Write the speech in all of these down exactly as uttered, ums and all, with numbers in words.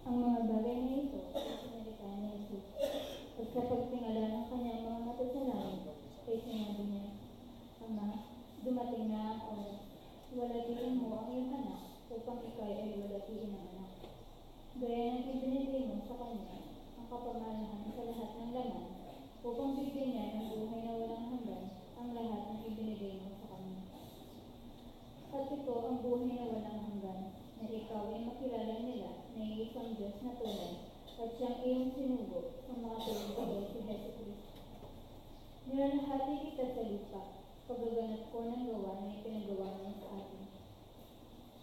Ang mga bagay na ito, sinalita ni Jesus. At sa pagtingala ng kanyang mga mata sa langit, ay sinabi niya, "Ama, dumating na ang oras. Luwalhatiin mo ang iyong anak, upang ikaw ay luwalhatiin ng anak. Gaya ng ibinigay mo sa kanya ang kapangyarihan sa lahat ng laman, upang bigyan niya ng buhay na walang hanggan ang lahat ng ibinigay mo sa kanya." At ito ang buhay na walang hanggan, na ikaw ay makilala nila at siyang iyong sinugo sa makatulong sa Diyos si Jesu Kristo. Niralahati kita sa lupa, paggaganap ko ng gawa na ipinagawa mo sa akin.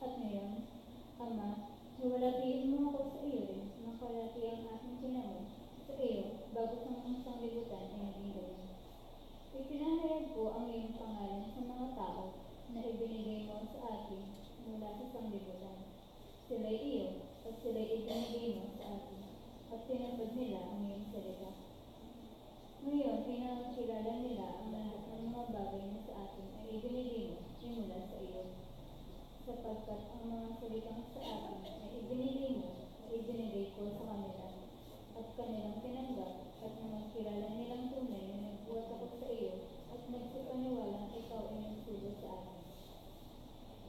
At ngayon, Ama, niwalatian mo ako sa iyo rin, makalati ang aking kinamot sa iyo, bago sa mga sanglibutan ay naging gayon. Ipinahayag ko ang iyong pangalan sa mga tao na ibinigay mo sa akin mula sa sanglibutan. Sila'y iyo, at sila'y ibinigay mo sa akin, at tinupad nila ang iyong salita. Ngayon ay nakikilala nila ang lahat ng mga bagay na sa akin ay ibinigay mo ay mula sa iyo. Sapagkat ang mga salitang sa akin ay ibinigay mo, ay ibinigay ko sa kanila, at kanilang tinanggap, at nang makilala nilang tunay na nagbuhat ako sa iyo, at nagsipaniwalang ikaw ay nagsugo sa akin.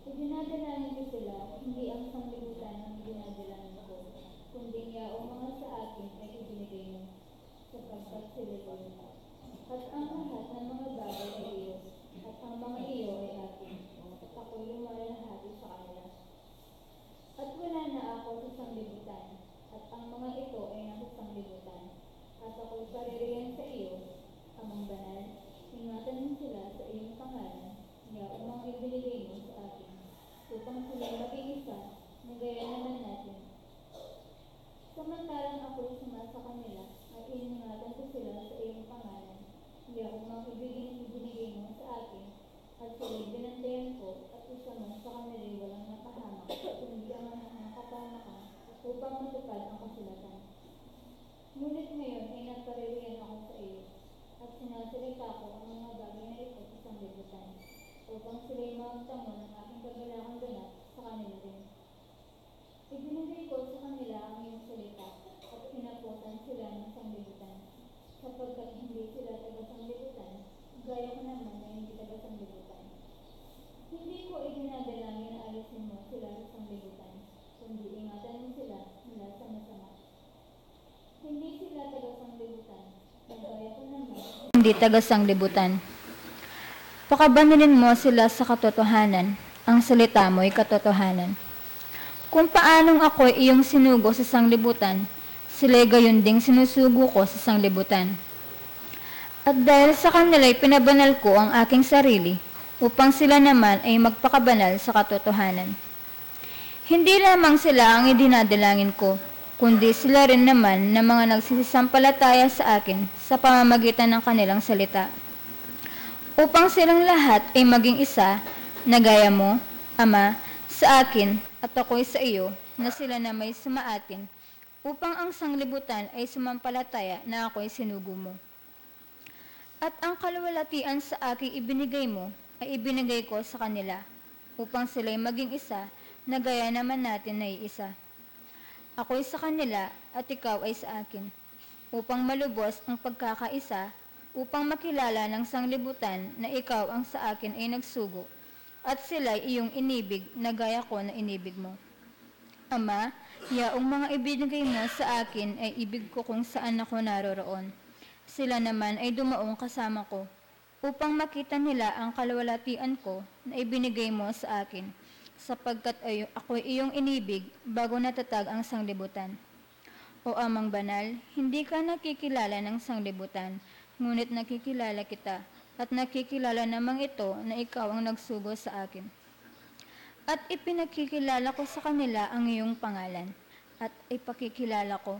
Idinadalangin ko sila, hindi ang sanglibutan ang idinadalangin ko, kundi yaong mga sa akin ay ibinigay mo, sapagkat sila'y iyo. At ang lahat ng mga bagay ay iyo, at ang mga iyo ay akin, at ako'y lumalahati sa kanila. At wala na ako sa sanglibutan, at ang mga ito ay nasa sanglibutan, at ako'y paririyan sa iyo, Amang Banal, ingatan mo sila sa iyong pangalan, yaong mga ibinigay mo sa akin, upang sila maging isa, na gaya naman natin. Samantalang ako'y suma sa kanila, ay iningatan ko sila sa iyong pangalan, yaong mga ibigin-, ibinigay mo sa akin, at sila'y binantayan ko, at isa man sa kanila'y walang napahamak, kundi ang anak ng kapahamakan, upang matupad ang kasulatan. Ngunit ngayon ay napaririyan ako sa iyo, at sinasalita ko ang mga bagay na ito sa sanglibutan, upang sila'y makamtan ng aking kagalakang ganap sa kanila rin. Ibinigay ko sa kanila ang iyong salita, at inapotan sila ng sanglibutan, sapagkat hindi sila taga-sanglibutan, gaya ko naman na hindi taga-sanglibutan. Hindi ko idinadalangin na alisin mo sila sa sanglibutan, kundi ingatan mo sila mula sa masama. Hindi sila taga-sanglibutan, na gaya ko naman. Hindi taga-sanglibutan. Pakabanalin mo sila sa katotohanan, ang salita mo'y katotohanan. Kung paanong ako'y iyong sinugo sa sanglibutan, sila'y gayon ding sinusugo ko sa sanglibutan. At dahil sa kanila'y pinabanal ko ang aking sarili, upang sila naman ay magpakabanal sa katotohanan. Hindi lamang sila ang idinadalangin ko, kundi sila rin naman na mga nagsisisampalataya sa akin sa pamamagitan ng kanilang salita. Upang silang lahat ay maging isa, na gaya mo, Ama, sa akin, at ako'y sa iyo, na sila na may sumaatin, upang ang sanglibutan ay sumampalataya na ako'y sinugo mo. At ang kaluwalhatian sa aking ibinigay mo ay ibinigay ko sa kanila, upang sila'y maging isa, na gaya naman natin naiisa. Ako'y sa kanila, at ikaw ay sa akin, upang malubos ang pagkakaisa, upang makilala ng sanglibutan na ikaw ang sa akin ay nagsugo, at sila'y iyong inibig na gaya ko na inibig mo. Ama, yaong mga ibinigay mo sa akin ay ibig ko kung saan ako naroroon. Sila naman ay dumaong kasama ko, upang makita nila ang kaluwalhatian ko na ibinigay mo sa akin, sapagkat ay-, ako'y iyong inibig bago natatag ang sanglibutan. O Amang Banal, hindi ka nakikilala ng sanglibutan, ngunit nakikilala kita, at nakikilala namang ito na ikaw ang nagsugo sa akin. At ipinakikilala ko sa kanila ang iyong pangalan, at ipakikilala ko,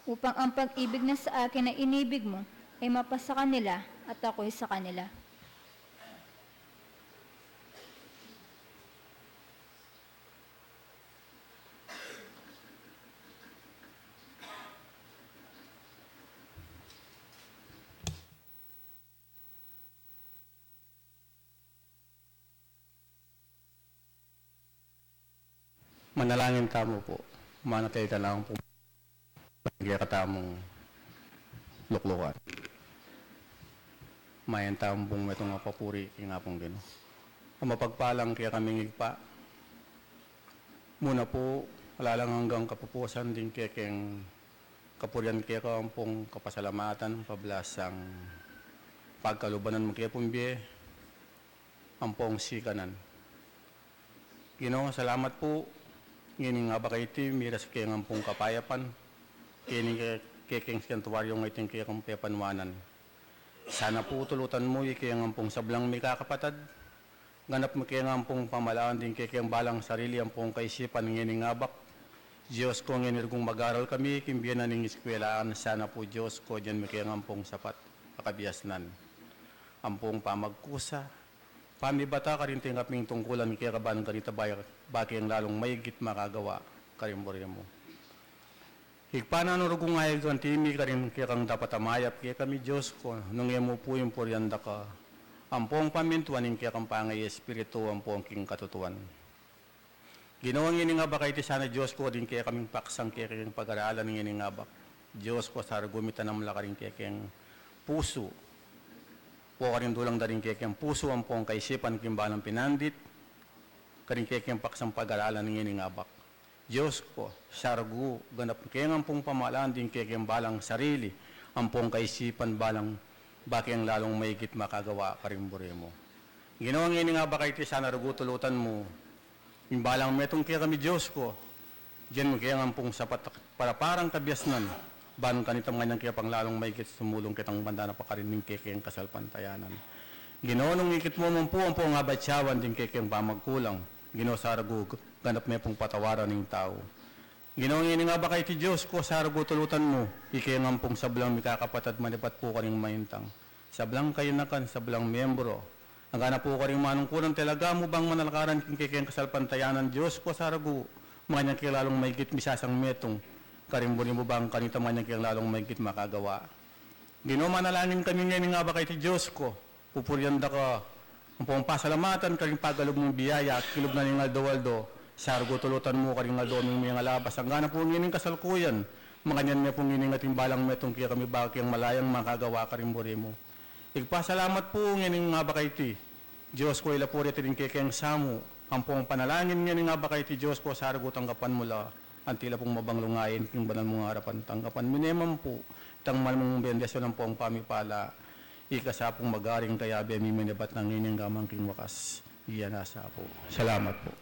upang ang pag-ibig na sa akin na inibig mo ay mapasa kanila at ako'y sa kanila. Manalangin tamu pu. Manatili ta lang pu kekatamung luklukan. Mayan tamu pung metung a papuri king Apung Ginu. A mapagpalang kekaming Ibpa, muna pu, alang anggang kapupusan ding kekeng kapurian keka ampong kapasalamatan, pablasang pagkalubanan mu ke pung bie ampong sikanan. Ginu, salamat pu, ngening abak a iti miras keng ampong kapayapan, Keni ke-, kekeng santuario ngeni ing kekeng pepanuanan. Sana pu tulutan mu ikeng ampong sablang mikakapatad, ganap mu keng ampong pamalaan ding kekeng balang sarili ampong kaisipan ngening abak. Dios ko, ngeni rugung mag-aral kami king bie na ning eskwelaan, sana pu Dios ko, dinan mu keng ampong sapat a kabiasnan, ampong pamagkusa, pamibata karing tinggap ming tungkulan keka ban kanita ba-, ba keng lalung maigit makagawa karing buri mu. Ibpa, nanu rugung ayag anti mi karing kekang dapat a mayap kekami, Dios ko, nung e mu pu ing purian da ka ampong pamintuan ing kekang pangaiespiritu ampong king katutuan. Ginu, ngening abak a iti sana, Dios ko, ding kekaming paksang kekeng pag-aralan ngening abak, Dios ko, sa rugu mitanam la karing kekeng pusu, o karing dulang da ring kekeng pusu ampong kaisipan king balang pinandit karing kekeng paksang pag-aralan ngening abak. Dios ko, sa rugu ganap keng ampong pamalaan ding kekeng balang sarili ampong kaisipan, balang ba keng lalung maigit makagawa karing buri mu. Ginu, ngening abak a iti sana rugu tulutan mu ing balang metung kekami, Dios ko, dinan mu keng ampong sapat a paraparang kabiasnan, ban kanita makanyan ke pang lalung maigit sumulung ketang banda na pakarin ning kekeng kasalpantayanan. Ginu, nung ikit mu man pu ampong abatyawan ding kekeng pamagkulang, Ginu, sa rugu ganap me pung patawaran ing tau. Ginu, ngening abak a iti, Dios ko, sa rugu tulutan mu ikeng ampong sablang mikakapatad manibat pu karing maintang, sablang kayanakan, sablang membro, anggana pu karing manungkulan talaga mu bang manalakaran king kekeng kasalpantayanan, Dios ko, sa rugu makanyan ke lalung maigit misasang metung karing buri mu bang kanita makanyan ke lalung maigit makagawa. Ginu, manalangin kami ngening abak a iti, Dios ko, pupurian da ka ampong pasalamatan karing pagalub mung biyaya kilub na ning aldo-aldo. Sa rugu tulutan mu karing aldo ming mengalabas, anggana pu ngening kasalukuyan, makanyan me pu ngening ating balang metung kekami ba keng malayang makagawa karing buri mu. Ibpa, salamat pu ngening abak a iti, Dios ko, ila pu reti ring kekeng samu ampong panalangin ngening abak a iti, Dios ko, sa rugu tanggapan mu la. Anti la pung mabang lungayin king banal mung arapan, tanggapan mi ne man pu itang mal mung bendisyun ampong pamipala. Ika sa pung mag-aring kayabe mi menebat nang ining gaman king wakas. Iya na sa pu. Salamat pu.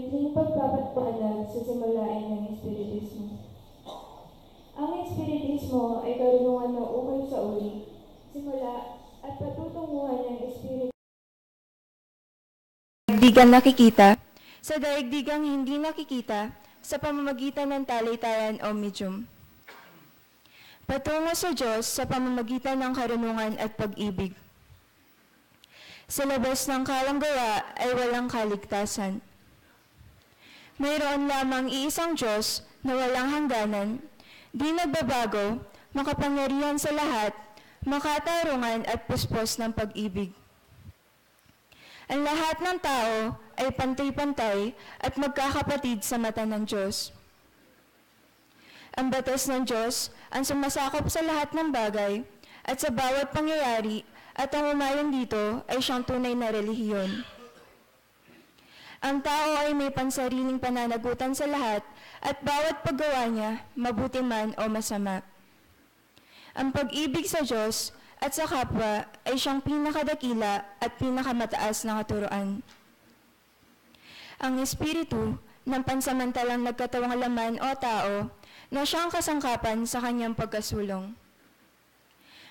Ning pagpapaliwanag sa simulain ng Espiritismo. Ang Espiritismo ay karunungan ng ukol sa uri, simula, at patutunguhan ng Espiritu. Daigdigang nakikita, sa daigdigang hindi nakikita, sa pamamagitan ng talay-tayan o medium. Patungo sa Diyos sa pamamagitan ng karunungan at pag-ibig. Sa labas ng kalang gawa ay walang kaligtasan. Mayroon lamang iisang Diyos na walang hangganan, di nagbabago, makapangyarihan sa lahat, makatarungan at puspos ng pag-ibig. Ang lahat ng tao ay pantay-pantay at magkakapatid sa mata ng Diyos. Ang batas ng Diyos ang sumasakop sa lahat ng bagay at sa bawat pangyayari, at ang umayon dito ay siyang tunay na relihiyon. Ang tao ay may pansariling pananagutan sa lahat at bawat paggawa niya, mabuti man o masama. Ang pag-ibig sa Diyos at sa kapwa ay siyang pinakadakila at pinakamataas na katuruan. Ang Espiritu ng pansamantalang nagkatawang laman o tao na siyang kasangkapan sa kanyang pagkasulong.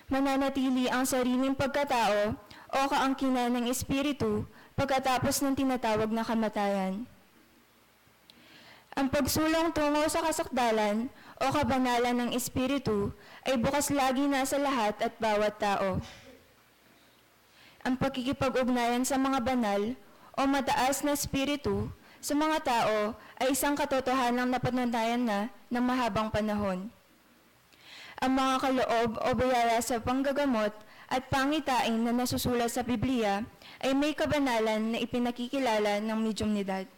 Mananatili ang sariling pagkatao o kaangkinan ng Espiritu pagkatapos ng tinatawag na kamatayan. Ang pagsulong tungo sa kasakdalan o kabanalan ng Espiritu ay bukas lagi na sa lahat at bawat tao. Ang pakikipag-ugnayan sa mga banal o mataas na espiritu sa mga tao ay isang katotohanang napatunayan na ng mahabang panahon. Ang mga kaloob o biyaya sa panggagamot at pangitain na nasusulat sa Biblia ay may kabanalan na ipinakikilala ng medyumnidad.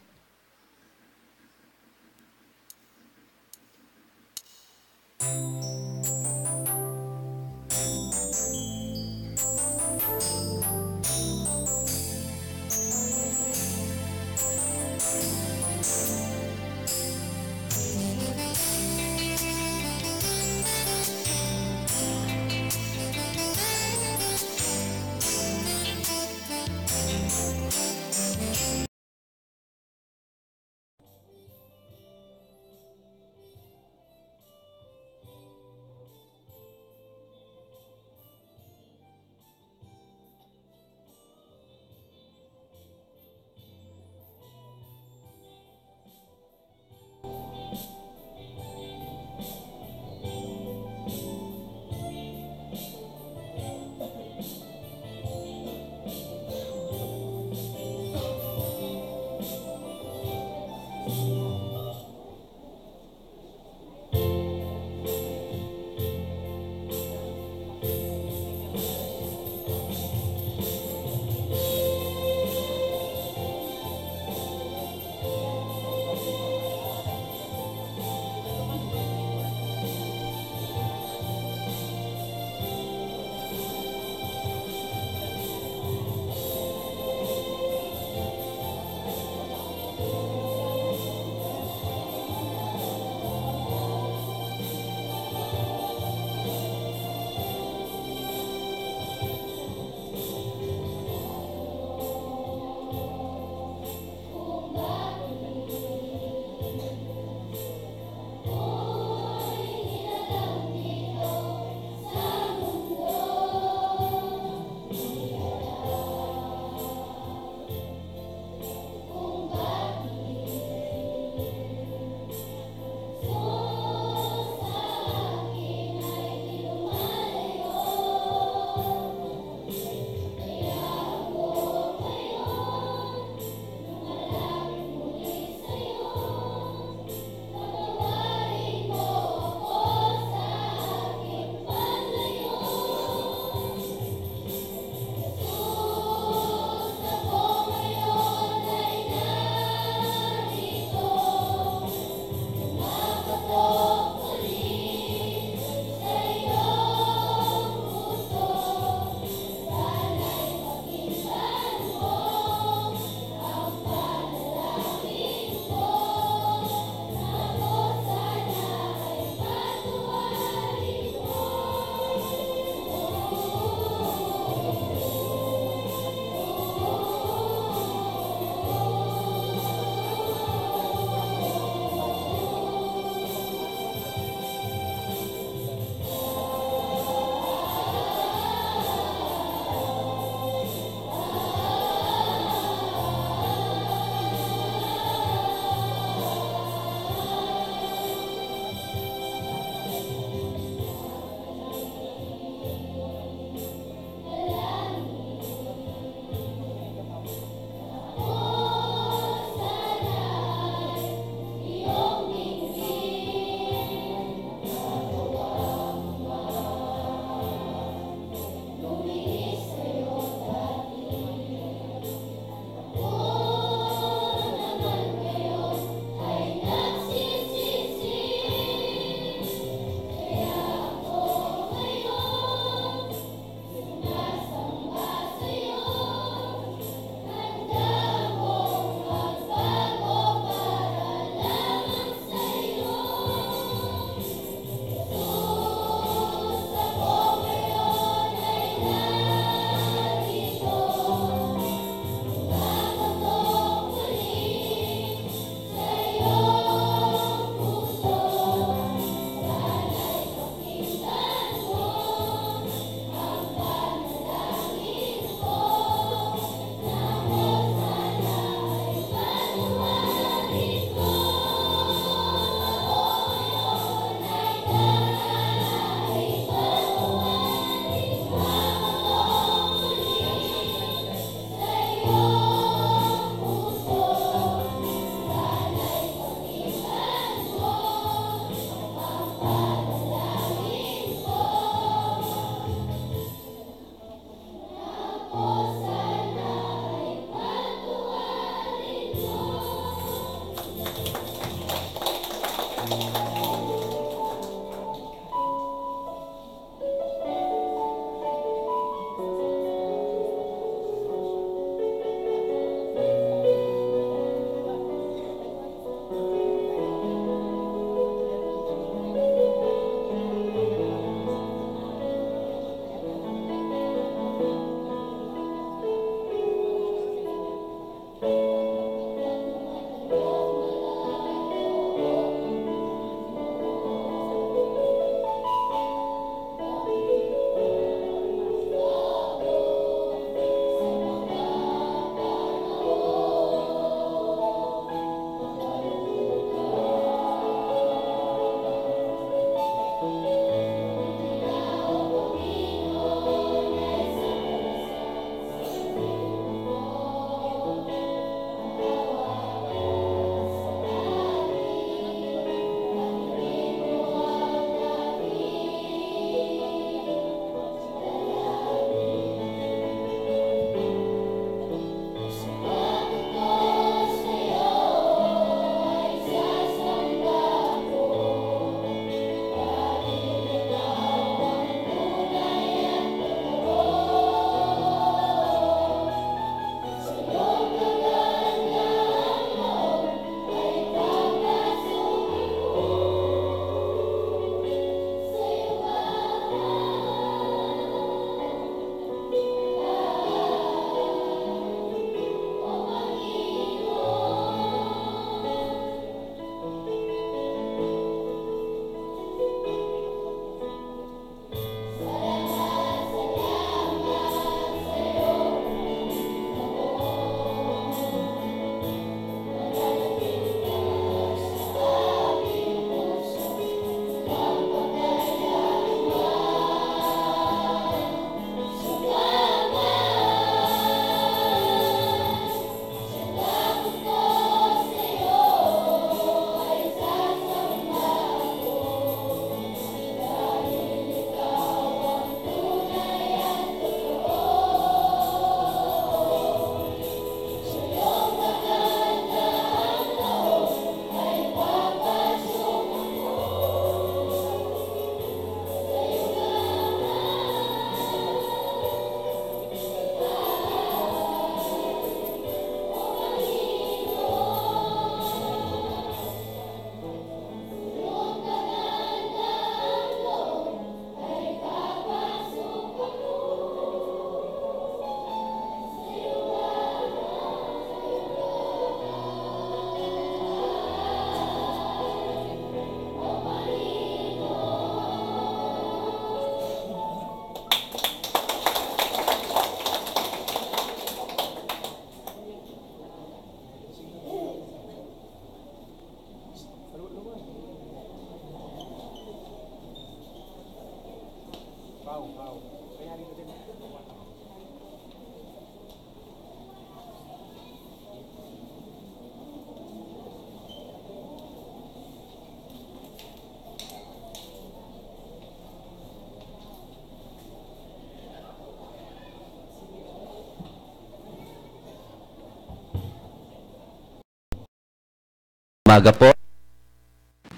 Umaga po.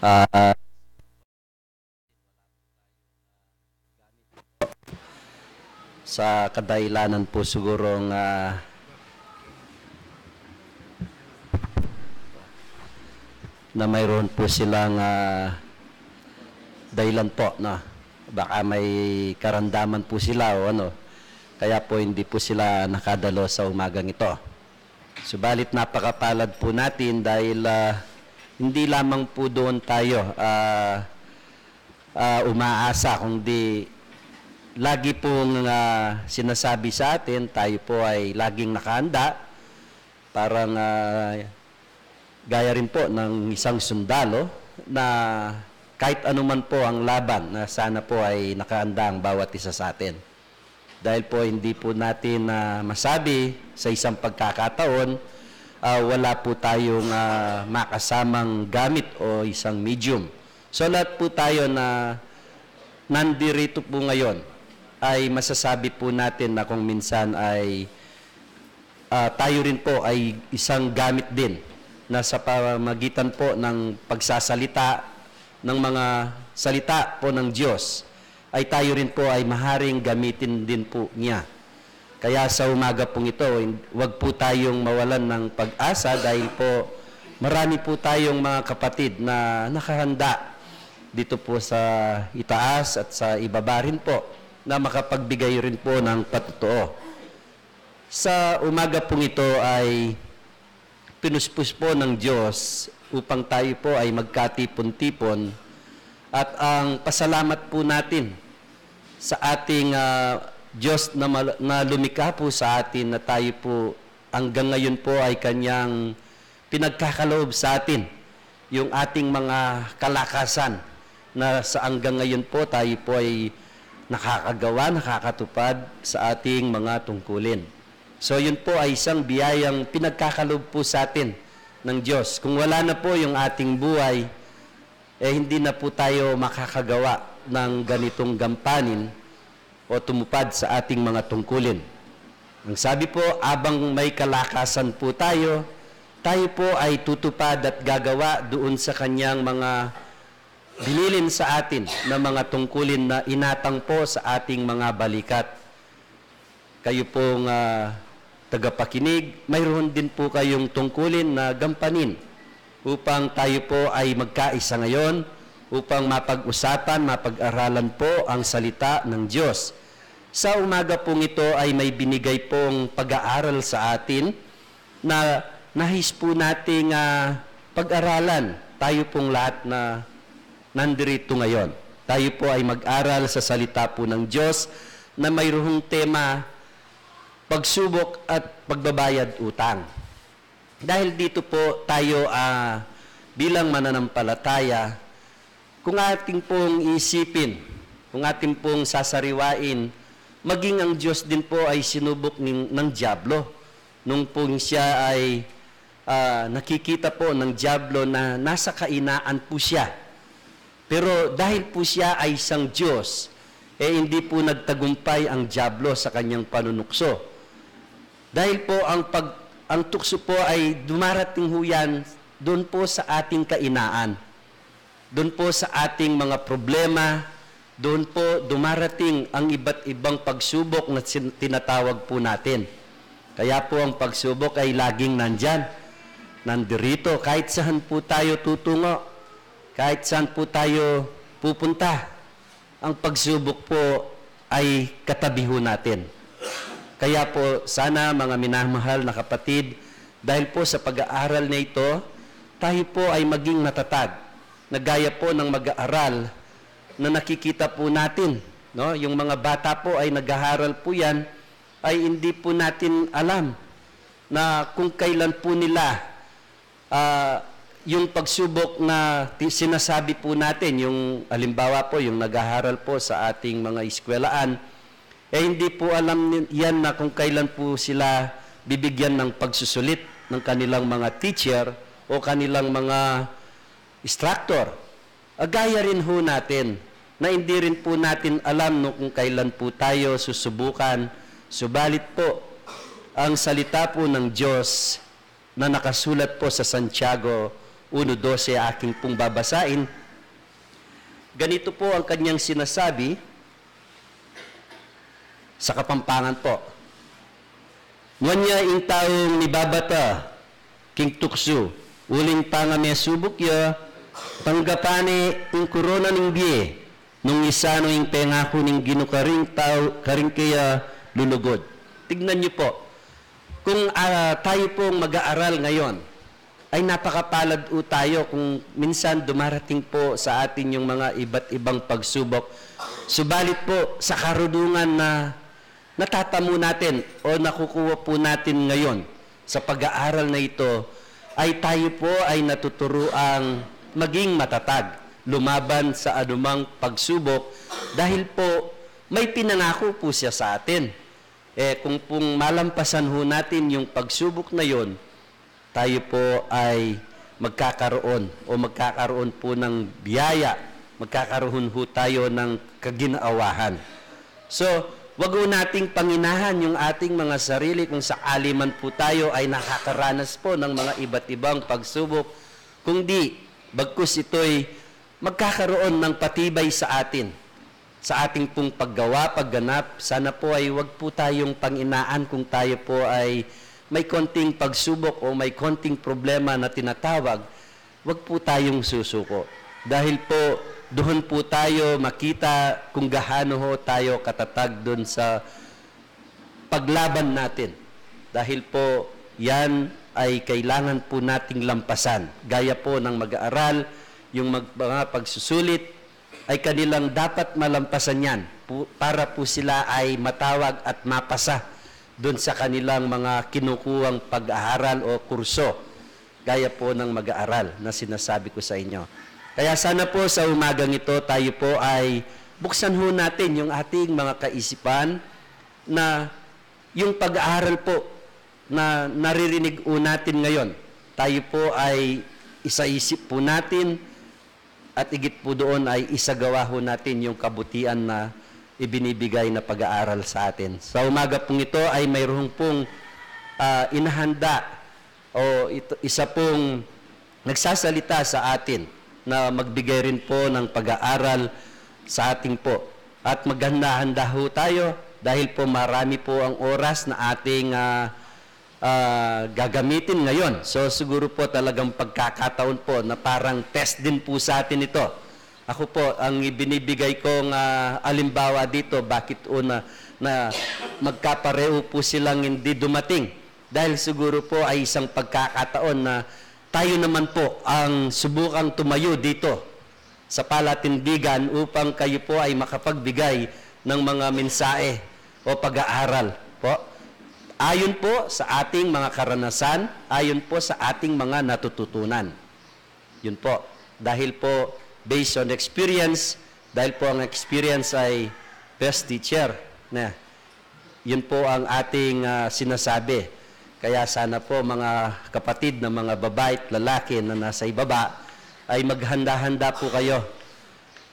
Ah, sa kadahilanan po sigurong, ah, na mayroon po silang, ah, dahilan po, no? Baka may karamdaman po sila o ano. Kaya po hindi po sila nakadalo sa umagang ito. Subalit napakapalad po natin dahil, ah, hindi lamang po doon tayo, ah, ah, umaasa, kundi lagi pong, ah, sinasabi sa atin, tayo po ay laging nakahanda. Parang, ah, gaya rin po ng isang sundalo na kahit anuman po ang laban, na sana po ay nakahanda ang bawat isa sa atin. Dahil po hindi po natin, ah, masabi sa isang pagkakataon, ah, wala po tayong, ah, makasamang gamit o isang medium. So, lahat po tayo na nandirito po ngayon ay masasabi po natin na kung minsan ay, ah, tayo rin po ay isang gamit din na sa pamamagitan po ng pagsasalita ng mga salita po ng Diyos, ay tayo rin po ay maharing gamitin din po niya. Kaya sa umaga pong ito, hin-, wag po tayong mawalan ng pag-asa dahil po marami po tayong mga kapatid na nakahanda dito po sa itaas at sa ibaba rin po na makapagbigay rin po ng patotoo. Sa umaga pong ito ay pinuspos po ng Diyos upang tayo po ay magkatipon-tipon at ang pasalamat po natin sa ating, ah, Diyos na mal-, na lumikha po sa atin na tayo po hanggang ngayon po ay kanyang pinagkakaloob sa atin yung ating mga kalakasan na sa hanggang ngayon po tayo po ay nakakagawa, nakakatupad sa ating mga tungkulin. So, yun po ay isang biyayang pinagkakaloob po sa atin ng Diyos. Kung wala na po yung ating buhay, eh, hindi na po tayo makakagawa ng ganitong gampanin o tumupad sa ating mga tungkulin. Ang sabi po, abang may kalakasan po tayo, tayo po ay tutupad at gagawa doon sa kanyang mga binilin sa atin na mga tungkulin na inatang po sa ating mga balikat. Kayo pong, ah, tagapakinig, mayroon din po kayong tungkulin na gampanin upang tayo po ay magkaisa ngayon, upang mapag-usapan, mapag-aralan po ang salita ng Diyos. Sa umaga pong ito ay may binigay pong pag-aaral sa atin na nais po nating, ah, pag-aralan, tayo pong lahat na nandirito ngayon. Tayo po ay mag-aral sa salita po ng Diyos na mayroong tema, pagsubok at pagbabayad utang. Dahil dito po tayo, ah, bilang mananampalataya, kung ating pong isipin, kung ating pong sasariwain, maging ang Diyos din po ay sinubok ng, ng Diablo. Nung pong siya ay, ah, nakikita po ng Diablo na nasa kahinaan po siya. Pero dahil po siya ay isang Diyos, eh, hindi po nagtagumpay ang Diablo sa kanyang panunukso. Dahil po ang pag-, ang tukso po ay dumarating ho yan doon po sa ating kahinaan. Doon po sa ating mga problema, doon po dumarating ang iba't ibang pagsubok na sin-, tinatawag po natin. Kaya po ang pagsubok ay laging nandyan, nandirito. Kahit saan po tayo tutungo, kahit saan po tayo pupunta, ang pagsubok po ay katabi ho natin. Kaya po, sana, mga minamahal na kapatid, dahil po sa pag-aaral na ito, tayo po ay maging matatag na gaya po ng mag-aaral na nakikita po natin, no? Yung mga bata po ay nag-aaral po yan, ay hindi po natin alam na kung kailan po nila, ah, yung pagsubok na ti-, sinasabi po natin, yung halimbawa po, yung nag-aaral po sa ating mga eskwelahan, eh, hindi po alam ni-, yan na kung kailan po sila bibigyan ng pagsusulit ng kanilang mga teacher o kanilang mga instructor. Agaya rin ho natin na hindi rin po natin alam no kung kailan po tayo susubukan. Subalit po, ang salita po ng Diyos na nakasulat po sa Santiago uno dose aking pung babasain. Ganito po ang kanyang sinasabi sa Kapampangan po. Nuan ya ing taung mibabata king tuksu, uling pangamesubuk ya, tanggapan ne ing korona ning bie, nung isanu ing pengaku ning Ginu karing tau, karing kaya lulugud. Tignan niyo po, kung, ah, tayo pong mag-aaral ngayon, ay napakapalad po tayo kung minsan dumarating po sa atin yung mga iba't ibang pagsubok. Subalit po, sa karunungan na natatamu natin o nakukuha po natin ngayon sa pag-aaral na ito, ay tayo po ay natuturuang maging matatag, lumaban sa anumang pagsubok, dahil po may pinangako po siya sa atin. Eh, kung pong malampasan ho natin yung pagsubok na yon, tayo po ay magkakaroon o magkakaroon po ng biyaya, magkakaroon ho tayo ng kaginhawahan. So, wag ho nating panginahan yung ating mga sarili kung sakali man po tayo ay nakakaranas po ng mga iba't ibang pagsubok, kung di, bagkus ito'y magkakaroon ng patibay sa atin, sa ating pong paggawa, pagganap. Sana po ay wag po tayong panginaan kung tayo po ay may konting pagsubok o may konting problema na tinatawag, wag po tayong susuko. Dahil po, doon po tayo makita kung gaano ho tayo katatag doon sa paglaban natin. Dahil po, yan ay kailangan po nating lampasan. Gaya po ng mag-aaral, yung mag-, mga pagsusulit, ay kanilang dapat malampasan yan pu-, para po sila ay matawag at mapasa dun sa kanilang mga kinukuhang pag-aaral o kurso, gaya po ng mag-aaral na sinasabi ko sa inyo. Kaya sana po sa umagang ito, tayo po ay buksan ho natin yung ating mga kaisipan na yung pag-aaral po na naririnig ho natin ngayon, tayo po ay isaisip po natin at igit po doon ay isagawa ho natin yung kabutihan na ibinibigay na pag-aaral sa atin. Sa umaga pong ito ay mayroon pong, ah, inahanda o ito, isa pong nagsasalita sa atin na magbigay rin po ng pag-aaral sa atin po. At maghanda-handa ho tayo dahil po marami po ang oras na ating, ah, ah, gagamitin ngayon. So, siguro po talagang pagkakataon po na parang test din po sa atin ito. Ako po, ang ibinibigay kong, ah, alimbawa dito, bakit una na magkapareho po silang hindi dumating? Dahil siguro po ay isang pagkakataon na tayo naman po ang subukang tumayo dito sa palatindigan upang kayo po ay makapagbigay ng mga mensahe o pag-aaral po. Ayon po sa ating mga karanasan, ayon po sa ating mga natututunan. Yun po. Dahil po, based on experience, dahil po ang experience ay best teacher na. Yun po ang ating, ah, sinasabi. Kaya sana po, mga kapatid na mga babae at lalaki na nasa ibaba, ay maghanda-handa po kayo.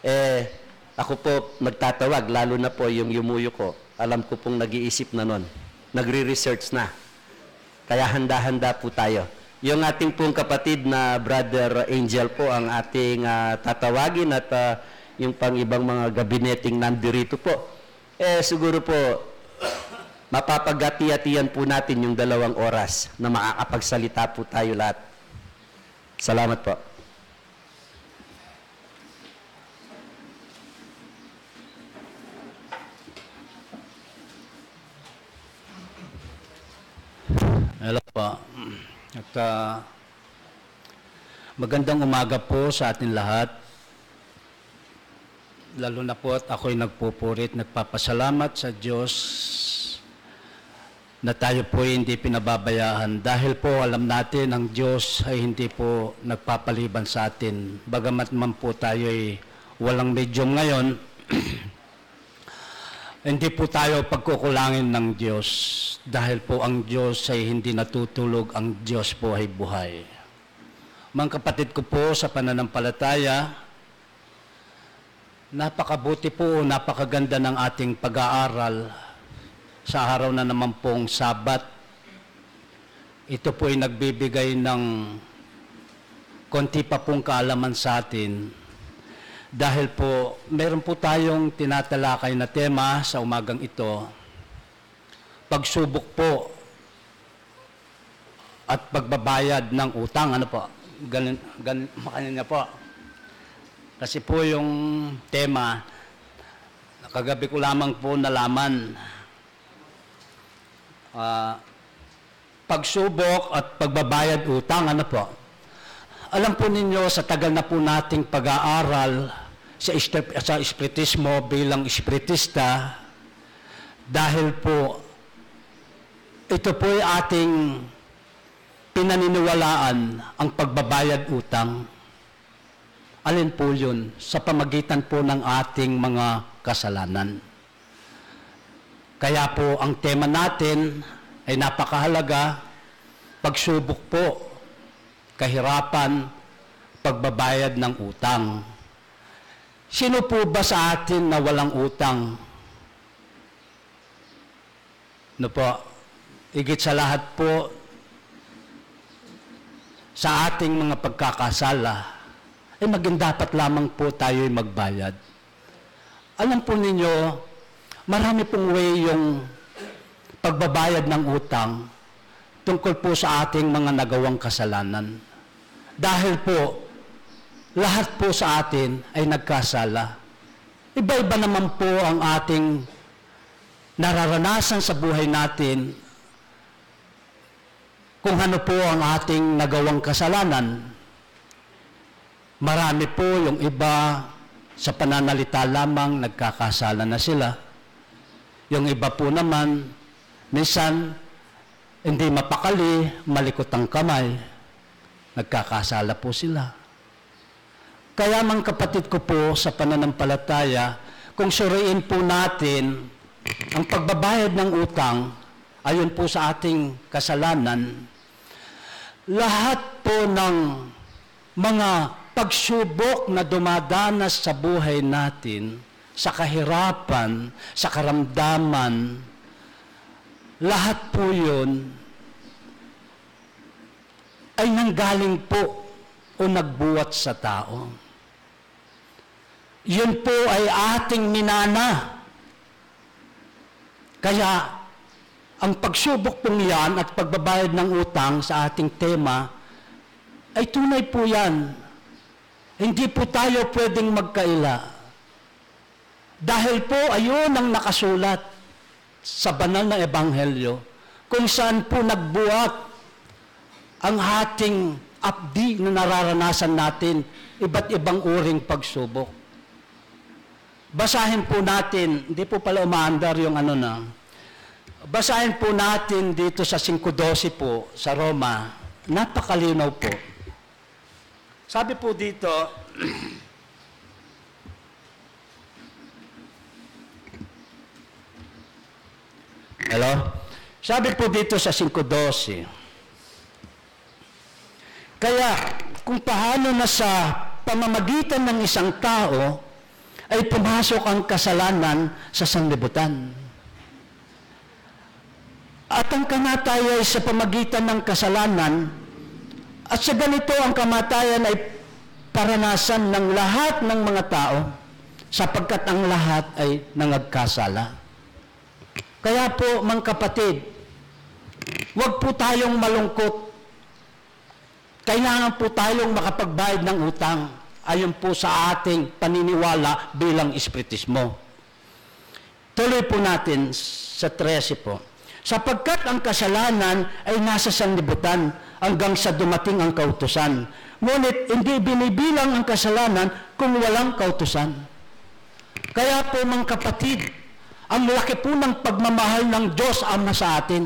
Eh, ako po nagtatawag, lalo na po yung yumuyuko. Alam ko pong nag-iisip na nun. Nagre-research na. Kaya handa-handa po tayo. Yung ating pong kapatid na Brother Angel po ang ating, ah, tatawagin at, ah, yung pang ibang mga gabineteng nandirito po. Eh, siguro po, mapapagati-atian po natin yung dalawang oras na makakapagsalita po tayo lahat. Salamat po. Hello po. At, ah, magandang umaga po sa atin lahat. Lalo na po at ako'y nagpupuri at nagpapasalamat sa Diyos na tayo po ay hindi pinababayaan. Dahil po alam natin ang Diyos ay hindi po nagpapaliban sa atin. Bagamat man po tayo ay walang medium ngayon, hindi po tayo pagkukulangin ng Diyos. Dahil po ang Diyos ay hindi natutulog, ang Diyos po ay buhay. Mga kapatid ko po sa pananampalataya, napakabuti po, napakaganda ng ating pag-aaral sa araw na naman pong Sabat. Ito po ay nagbibigay ng Konti pa pong kaalaman sa atin. Dahil po, meron po tayong tinatalakay na tema sa umagang ito. Pagsubok po at pagbabayad ng utang. Ano po? Ganun, ganun, makanyan niya po. Kasi po yung tema, kagabi ko lamang po nalaman. Ah, pagsubok at pagbabayad utang, ano po? Alam po ninyo, sa tagal na po nating pag-aaral sa, esp- sa espiritismo bilang espiritista, dahil po ito po'y ating pinaniniwalaan, ang pagbabayad utang. Alin po yun? Sa pamagitan po ng ating mga kasalanan. Kaya po ang tema natin ay napakahalaga, pagsubok po, kahirapan, pagbabayad ng utang. Sino po ba sa atin na walang utang? No po, higit sa lahat po, sa ating mga pagkakasala, ay maging dapat lamang po tayo'y magbayad. Alam po ninyo, marami pong way yung pagbabayad ng utang tungkol po sa ating mga nagawang kasalanan. Dahil po, lahat po sa atin ay nagkasala. Iba-iba naman po ang ating nararanasan sa buhay natin, kung ano po ang ating nagawang kasalanan. Marami po, yung iba sa pananalita lamang nagkakasala na sila. Yung iba po naman, minsan, hindi mapakali, malikot ang kamay, nagkakasala po sila. Kaya, mga kapatid ko po sa pananampalataya, kung suriin po natin ang pagbabayad ng utang, ayon po sa ating kasalanan, lahat po ng mga pagsubok na dumadanas sa buhay natin, sa kahirapan, sa karamdaman, lahat po yun ay nanggaling po o nagbuhat sa tao. Yun po ay ating minana. Kaya, ang pagsubok pong yan at pagbabayad ng utang sa ating tema ay tunay po yan. Hindi po tayo pwedeng magkaila. Dahil po, ayun ang nakasulat sa banal na ebanghelyo, kung saan po nagbuhat ang ating apdi na nararanasan natin, iba't ibang uring pagsubok. Basahin po natin, hindi po pala umaandar yung ano na. Basahin po natin dito sa singko dose po, sa Roma. Napakalinaw po. Sabi po dito, hello? Sabi po dito sa singko dose, kaya kung paano na sa pamamagitan ng isang tao ay pumasok ang kasalanan sa sanlibutan. At ang kamatayan ay sa pamagitan ng kasalanan, at sa ganito ang kamatayan ay paranasan ng lahat ng mga tao, sapagkat ang lahat ay nangagkasala. Kaya po, mga kapatid, huwag po tayong malungkot. Kailangan po tayong makapagbayad ng utang ayon po sa ating paniniwala bilang espiritismo. Tuloy po natin sa trese po. Sapagkat ang kasalanan ay nasa sanlibutan hanggang sa dumating ang kautusan. Ngunit hindi binibilang ang kasalanan kung walang kautusan. Kaya po, mga kapatid, ang laki po ng pagmamahal ng Diyos Ama sa atin.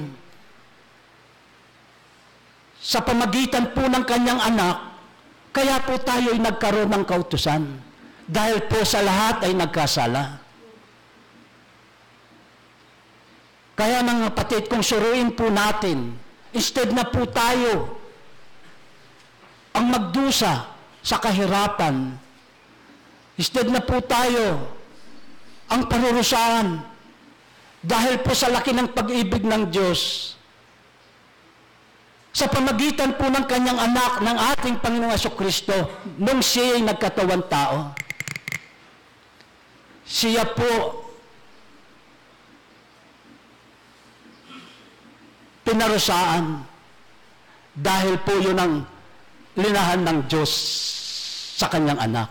Sa pamagitan po ng kanyang anak, kaya po tayo'y nagkaroon ng kautusan. Dahil po sa lahat ay nagkasala. Kaya, mga kapatid, kung suruin po natin, instead na po tayo ang magdusa sa kahirapan, instead na po tayo ang parurusahan, dahil po sa laki ng pag-ibig ng Diyos, sa pamagitan po ng kanyang anak, ng ating Panginoong Jesucristo, nung siya ay nagkatawan tao. Siya po pinarusaan dahil po yun ang linahan ng Diyos sa kanyang anak.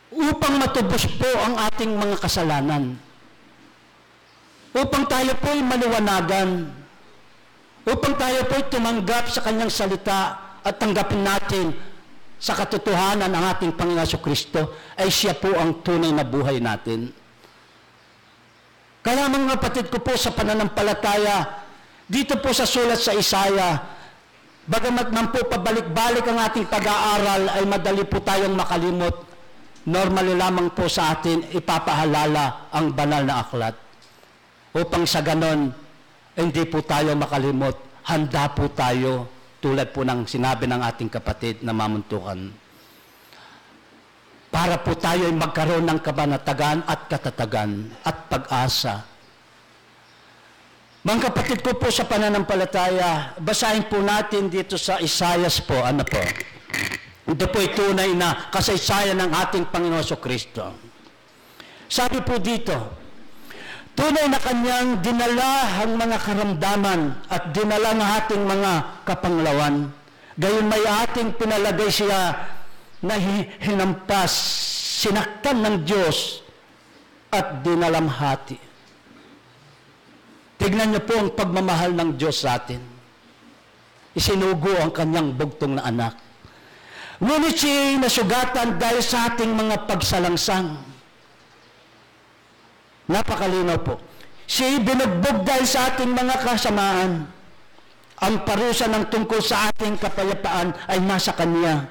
Upang matubos po ang ating mga kasalanan. Upang tayo po'y maliwanagan. Upang tayo po'y tumanggap sa kanyang salita at tanggapin natin sa katotohanan ang ating Panginoon Jesucristo, ay siya po ang tunay na buhay natin. Kaya, mga kapatid ko po sa pananampalataya, dito po sa sulat sa Isaiah, bagamat man po pabalik-balik ang ating pag-aaral, ay madali po tayong makalimot. Normally lamang po sa atin ipapahalala ang banal na aklat. Upang sa ganon, hindi po tayo makalimot. Handa po tayo, tulad po ng sinabi ng ating kapatid na mamuntukan, para po tayo ay magkaroon ng kapanatagan at katatagan at pag-asa. Mga kapatid ko po sa pananampalataya, basahin po natin dito sa Isaias po, ano po? Ito po'y tunay na kasaysayan ng ating Panginoon Jesucristo. Sabi po dito, tunay na kanyang dinala ang mga karamdaman at dinala ang ating mga kapanglawan. Gayon may ating pinalagay siya na hi-, hinampas, sinaktan ng Diyos, at dinalamhati. Tignan niyo po ang pagmamahal ng Diyos sa atin. Isinugo ang kanyang bugtong na anak. Ngunit siya'y nasugatan dahil sa ating mga pagsalangsang. Napakalinaw po. Siya'y binugbog dahil sa ating mga kasamaan. Ang parusa ng tungkol sa ating kapayapaan ay nasa kanya.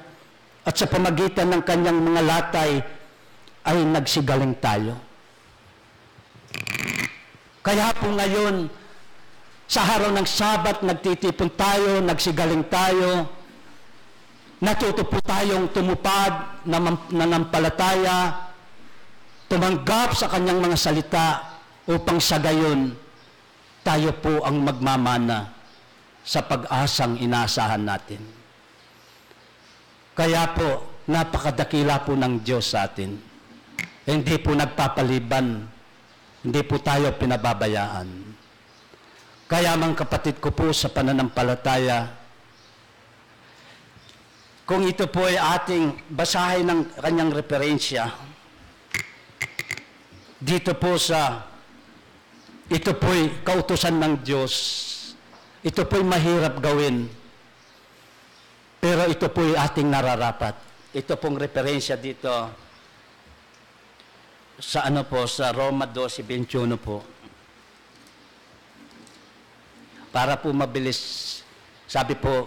At sa pamagitan ng kanyang mga latay ay nagsigaling tayo. Kaya po ngayon, sa araw ng Sabat, nagtitipon tayo, nagsigaling tayo, natuto po tayong tumupad, namam-, nanampalataya, tumanggap sa kanyang mga salita, upang sa gayon, tayo po ang magmamana sa pag-asang inaasahan natin. Kaya po, napakadakila po ng Diyos sa atin. Hindi po nagpapaliban, hindi po tayo pinababayaan. Kaya, mga kapatid ko po sa pananampalataya, kung ito po ay ating basahin ng kanyang referensya, dito po sa, ito po'y kautusan ng Diyos, ito po'y mahirap gawin, pero ito po'y ating nararapat. Ito pong referensya dito sa ano po, sa Roma dose veintiuno po. Para po mabilis, sabi po,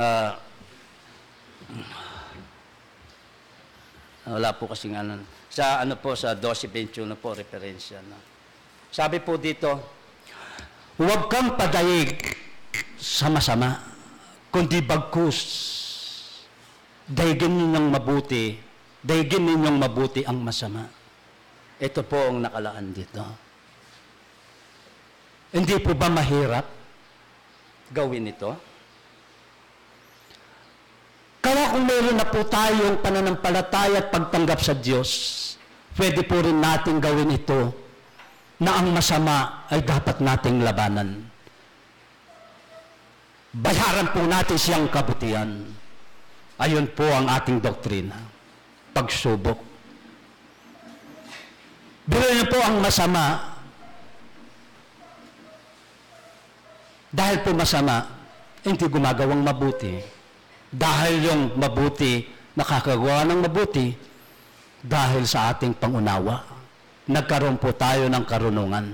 ah, wala po kasing ano. Sa ano po, sa dose veintiuno po, referensya na. Sabi po dito, "Huwag kang padaig sa masama, kundi bagkus, daigin ninyong mabuti, daigin ninyong mabuti ang masama." Ito po ang nakalaan dito. Hindi po ba mahirap gawin ito? Kaya kung meron na po tayong pananampalataya at pagtanggap sa Diyos, pwede po rin natin gawin ito na ang masama ay dapat nating labanan. Bayaran po natin siyang kabutihan. Ayun po ang ating doktrina. Pagsubok. Biro niyo po ang masama. Dahil po masama, hindi gumagawang mabuti. Dahil yung mabuti, nakakagawa ng mabuti, dahil sa ating pangunawa, nagkaroon po tayo ng karunungan.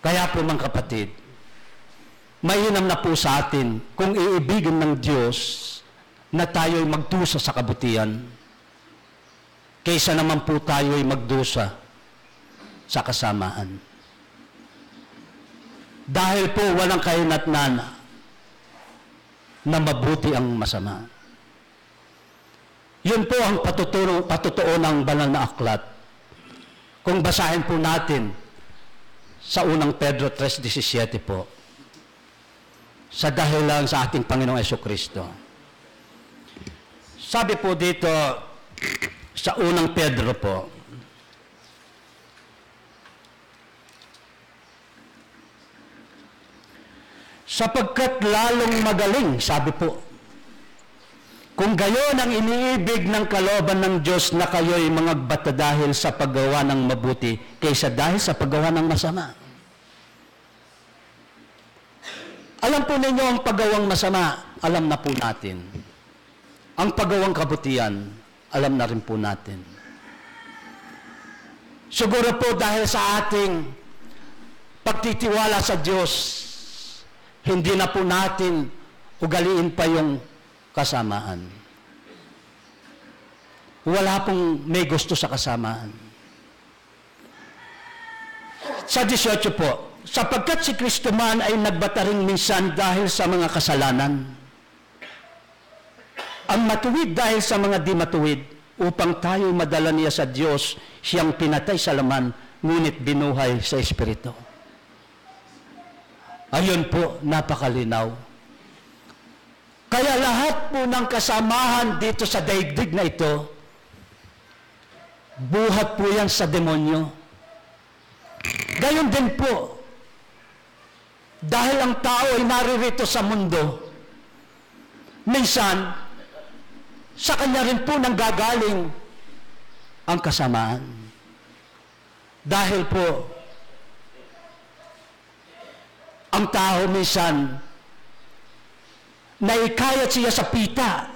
Kaya po, mga kapatid, mainam na po sa atin kung iibigin ng Diyos na tayo'y magdusa sa kabutihan, kaysa naman po tayo'y magdusa sa kasamaan. Dahil po walang kahinatnan na mabuti ang masama. Yun po ang patutuno-, patutuo ng banal na aklat. Kung basahin po natin sa unang Pedro tres disisiete po, sa dahilan sa ating Panginoong Jesucristo. Sabi po dito sa unang Pedro po, "Sapagkat lalong magaling," sabi po, "kung gayon ang iniibig ng kalooban ng Diyos, na kayo'y mangagbata dahil sa paggawa ng mabuti kaysa dahil sa paggawa ng masama." Alam po ninyo ang paggawang masama, alam na po natin. Ang paggawang kabutihan, alam na rin po natin. Siguro po dahil sa ating pagtitiwala sa Diyos, hindi na po natin ugaliin pa yung kasamaan. Wala pong may gusto sa kasamaan. Sa dieciocho po, "Sapagkat si Kristo man ay nagbata ring minsan dahil sa mga kasalanan, ang matuwid dahil sa mga di matuwid, upang tayo madala niya sa Diyos, siyang pinatay sa laman, ngunit binuhay sa Espiritu." Ayun po, napakalinaw. Kaya lahat po ng kasamahan dito sa daigdig na ito, buhat po yan sa demonyo. Gayon din po, dahil ang tao ay naririto sa mundo, minsan, sa kanya rin po nanggagaling ang kasamaan. Dahil po, ang tao minsan, naikayat siya sa pita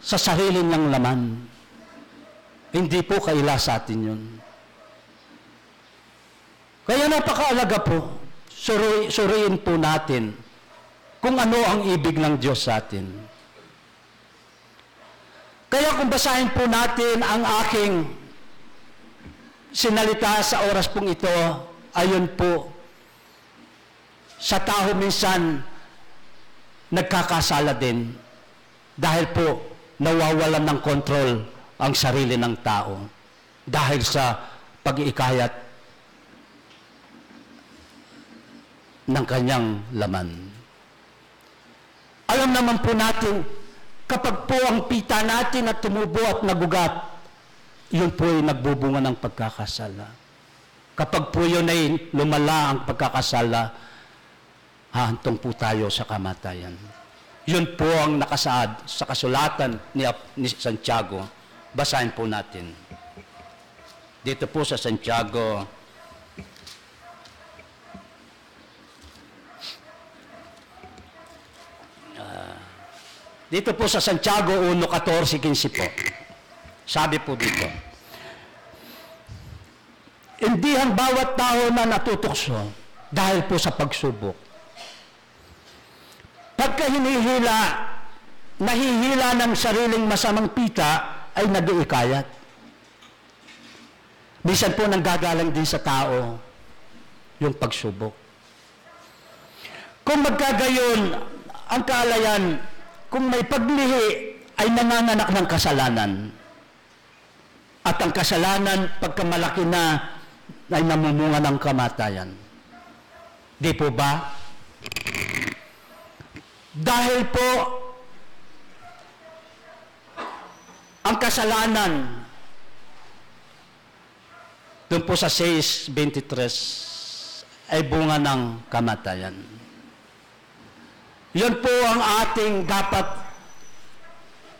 sa sarili niyang laman. Hindi po kaila sa atin yun. Kaya napakaalaga po, suri-, suriin po natin kung ano ang ibig ng Diyos sa atin. Kaya kung basahin po natin ang aking sinalita sa oras pong ito, ayun po, sa tao minsan nagkakasala din dahil po nawawalan ng kontrol ang sarili ng tao dahil sa pag-iikayat ng kanyang laman. Alam naman po natin, kapag po ang pita natin at tumubo at nagugat, yun po ay nagbubunga ng pagkakasala. Kapag po yun ay lumala ang pagkakasala, hahantong po tayo sa kamatayan. Yun po ang nakasaad sa kasulatan ni Ap-, ni Santiago. Basahin po natin. Dito po sa Santiago, ah, dito po sa Santiago uno catorce, quince po. Sabi po dito, "Hindi ang bawat tao na natutukso dahil po sa pagsubok. Pagka hinihila, nahihila ng sariling masamang pita, ay nag-iikayat." Minsan po nanggagaling din sa tao yung pagsubok. Kung magkagayon ang kaalayan, kung may paglihi ay nanganganak ng kasalanan, at ang kasalanan, pagkamalaki na, ay namumunga ng kamatayan. Di po ba? Dahil po, ang kasalanan, dun po sa sais veintitrés, ay bunga ng kamatayan. Yun po ang ating dapat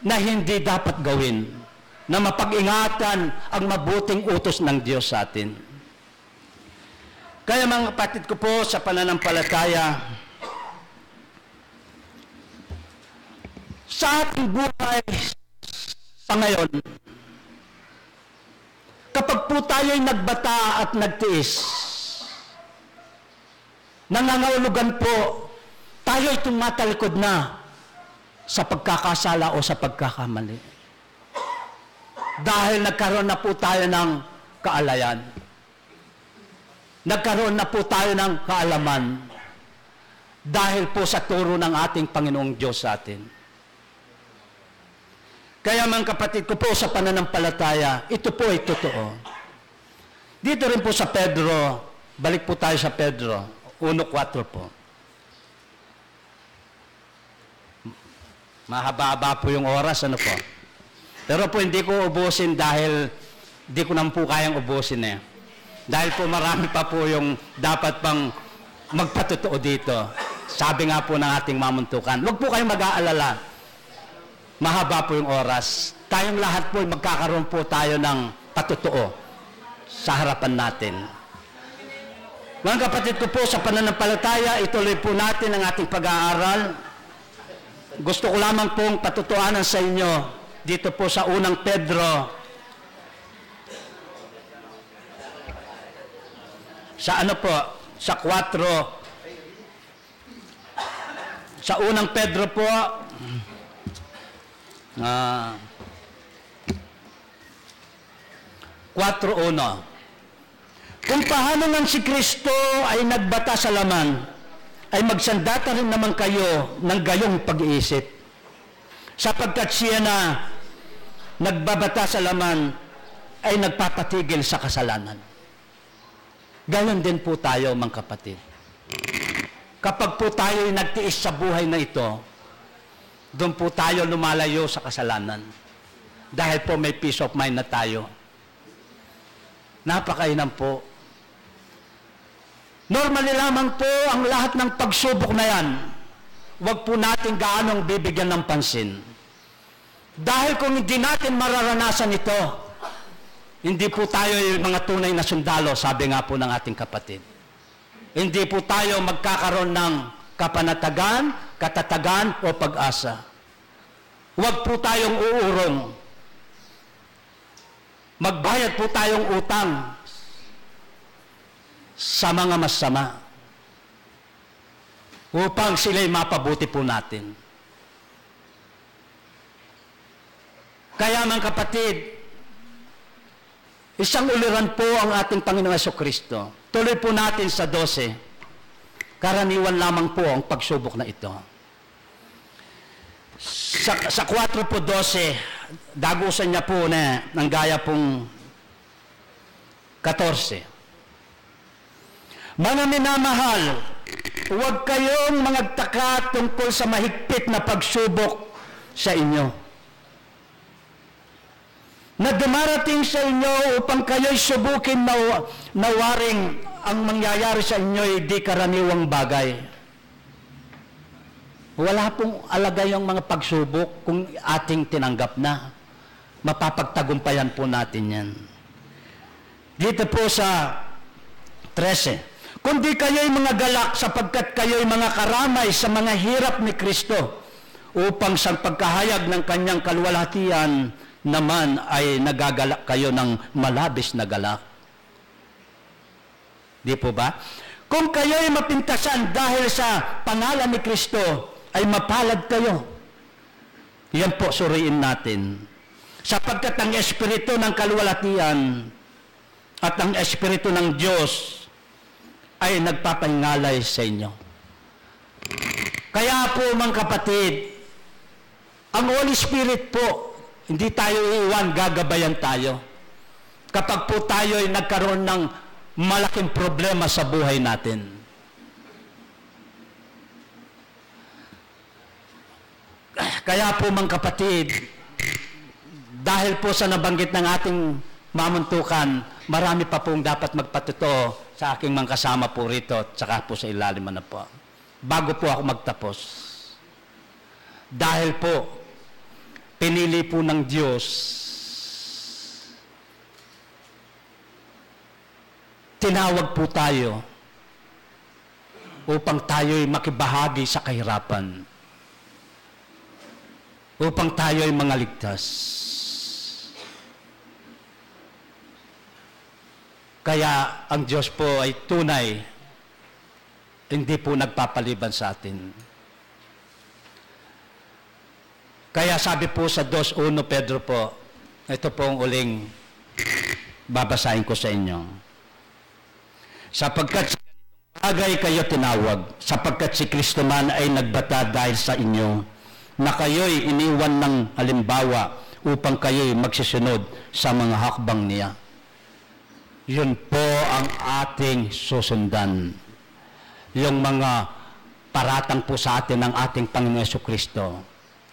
na hindi dapat gawin, na mapag-ingatan ang mabuting utos ng Diyos sa atin. Kaya, mga kapatid ko po sa pananampalataya, sa ating buhay sa ngayon, kapag po tayo'y nagbata at nagtiis, nangangahulugan po, tayo'y tumatalikod na sa pagkakasala o sa pagkakamali. Dahil nagkaroon na po tayo ng kaalayan. Nagkaroon na po tayo ng kaalaman dahil po sa turo ng ating Panginoong Diyos sa atin. Kaya, mga kapatid ko po sa pananampalataya, ito po ay totoo. Dito rin po sa Pedro, balik po tayo sa Pedro, uno kuwatro po. Mahaba-haba po yung oras, ano po? Pero po, hindi ko ubusin dahil di ko naman po kayang ubusin eh. Dahil po marami pa po yung dapat pang magpatotoo dito. Sabi nga po ng ating mamuntukan, "Huwag po kayong mag-aalala. Mahaba po yung oras. Tayong lahat po, magkakaroon po tayo ng patotoo sa harapan natin." Mga kapatid ko po sa pananampalataya, ituloy po natin ang ating pag-aaral. Gusto ko lamang pong patutuanan sa inyo dito po sa unang Pedro, sa ano po, sa kwatro, sa unang Pedro po, ah, kwatro uno. Kung paano nang si Kristo ay nagbata sa laman, ay magsandata rin naman kayo ng gayong pag-iisip. Sapagkat siya na nagbabata sa laman ay nagpapatigil sa kasalanan. Gayon din po tayo, mga kapatid. Kapag po tayo'y nagtiis sa buhay na ito, doon po tayo lumalayo sa kasalanan. Dahil po may peace of mind na tayo. Napakainam po. Normally lamang po ang lahat ng pagsubok na yan. Huwag po natin gaanong bibigyan ng pansin. Dahil kung hindi natin mararanasan ito, hindi po tayo yung mga tunay na sundalo, sabi nga po ng ating kapatid. Hindi po tayo magkakaroon ng kapanatagan, katatagan o pag-asa. Huwag po tayong uurong. Magbayad po tayong utang sa mga masama upang sila'y mapabuti po natin. Kaya, mga kapatid, isang uliran po ang ating Panginoong Hesukristo. Tuloy po natin sa dose. Karaniwan lamang po ang pagsubok na ito. Sa, sa kwatro po dose, dagusan niya po na ang gaya pong katorse. Mga minamahal, huwag kayong mangagtaka tungkol sa mahigpit na pagsubok sa inyo na dumarating sa inyo upang kayo'y subukin na, na waring ang mangyayari sa inyo'y di karaniwang bagay. Wala pong alagay ang mga pagsubok kung ating tinanggap na. Mapapagtagumpayan po natin yan. Dito po sa trese, "Kundi kayo'y mga galak sapagkat kayo'y mga karamay sa mga hirap ni Kristo, upang sa pagkahayag ng kanyang kaluwalhatian naman ay nagagalak kayo ng malabis na galak." Di po ba? "Kung kayo'y mapintasan dahil sa pangalan ni Kristo, ay mapalad kayo." Yan po, suriin natin. "Sapagkat ang Espiritu ng kaluwalhatian at ang Espiritu ng Diyos ay nagpapahingalay sa inyo." Kaya po, mga kapatid, ang Holy Spirit po, hindi tayo iiwan, gagabayan tayo. Kapag po tayo ay nagkaroon ng malaking problema sa buhay natin. Kaya po, mga kapatid, dahil po sa nabanggit ng ating mamuntukan, marami pa pong dapat magpatuto sa aking mga kasama po rito at saka po sa ilalim na po. Bago po ako magtapos, dahil po pinili po ng Diyos, tinawag po tayo upang tayo'y makibahagi sa kahirapan, upang tayo'y mangaligtas. Kaya ang Diyos po ay tunay, hindi po nagpapaliban sa atin. Kaya sabi po sa dos uno Pedro po, ito po ang uling babasahin ko sa inyo. "Sapagkat sa ganitong bagay kayo tinawag, sapagkat si Kristo man ay nagbata dahil sa inyo, na kayo'y iniwan ng halimbawa upang kayo'y magsisunod sa mga hakbang niya." Yun po ang ating susundan. Yung mga paratang po sa atin ng ating Panginoong Jesucristo.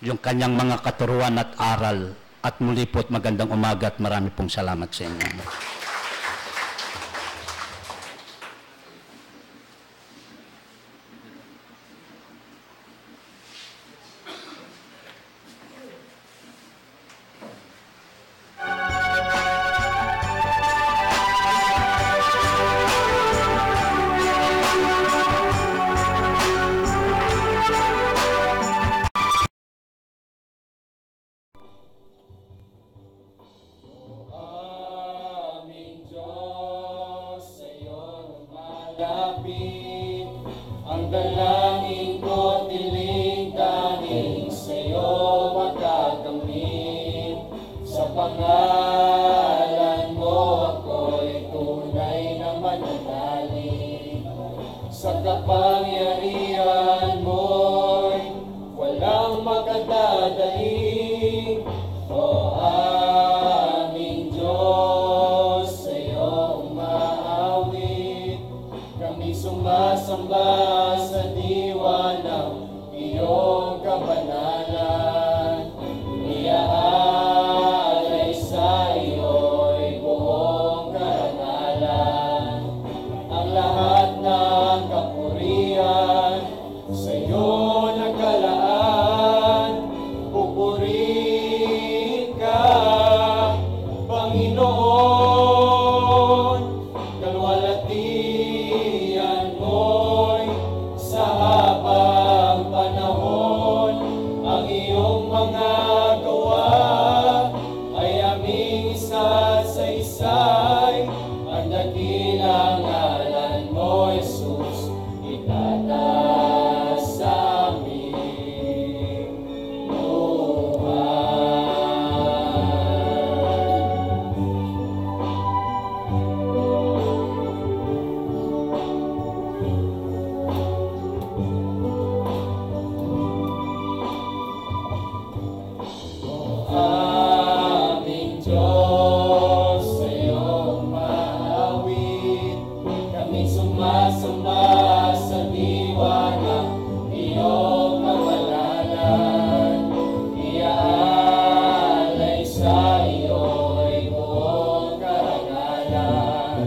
yung kanyang mga katuruan at aral. At muli po't magandang umaga at marami pong salamat sa inyo. Aming Diyos, sa'yo lumalapit ang dalangin ko, tiling tanging sa'yo makakamit. Sa pangalan mo ako'y tunay na mananalig. Sa kapangyarihan mo'y walang makadadaig. O aming Diyos, sa'yo umaawit. Kami sumasamba sa diwa ng iyong kabanalan. Iaalay sa iyo'y buong karangalan. Ang lahat ng kapurian sa'yo nakalaan. Pupurihin ka, Panginoon. Kalwalhatian mo'y sa habang panahon, ang iyong mga gawa ay aming isasaysay. Ang dakilang ngalan mo, Jesus, itataas sa aming buhay. O aming Diyos, sa'yo umaawit. Kami sumasamba sa diwa ng iyong kabanalan. Iaalay sa iyo'y buong karangalan.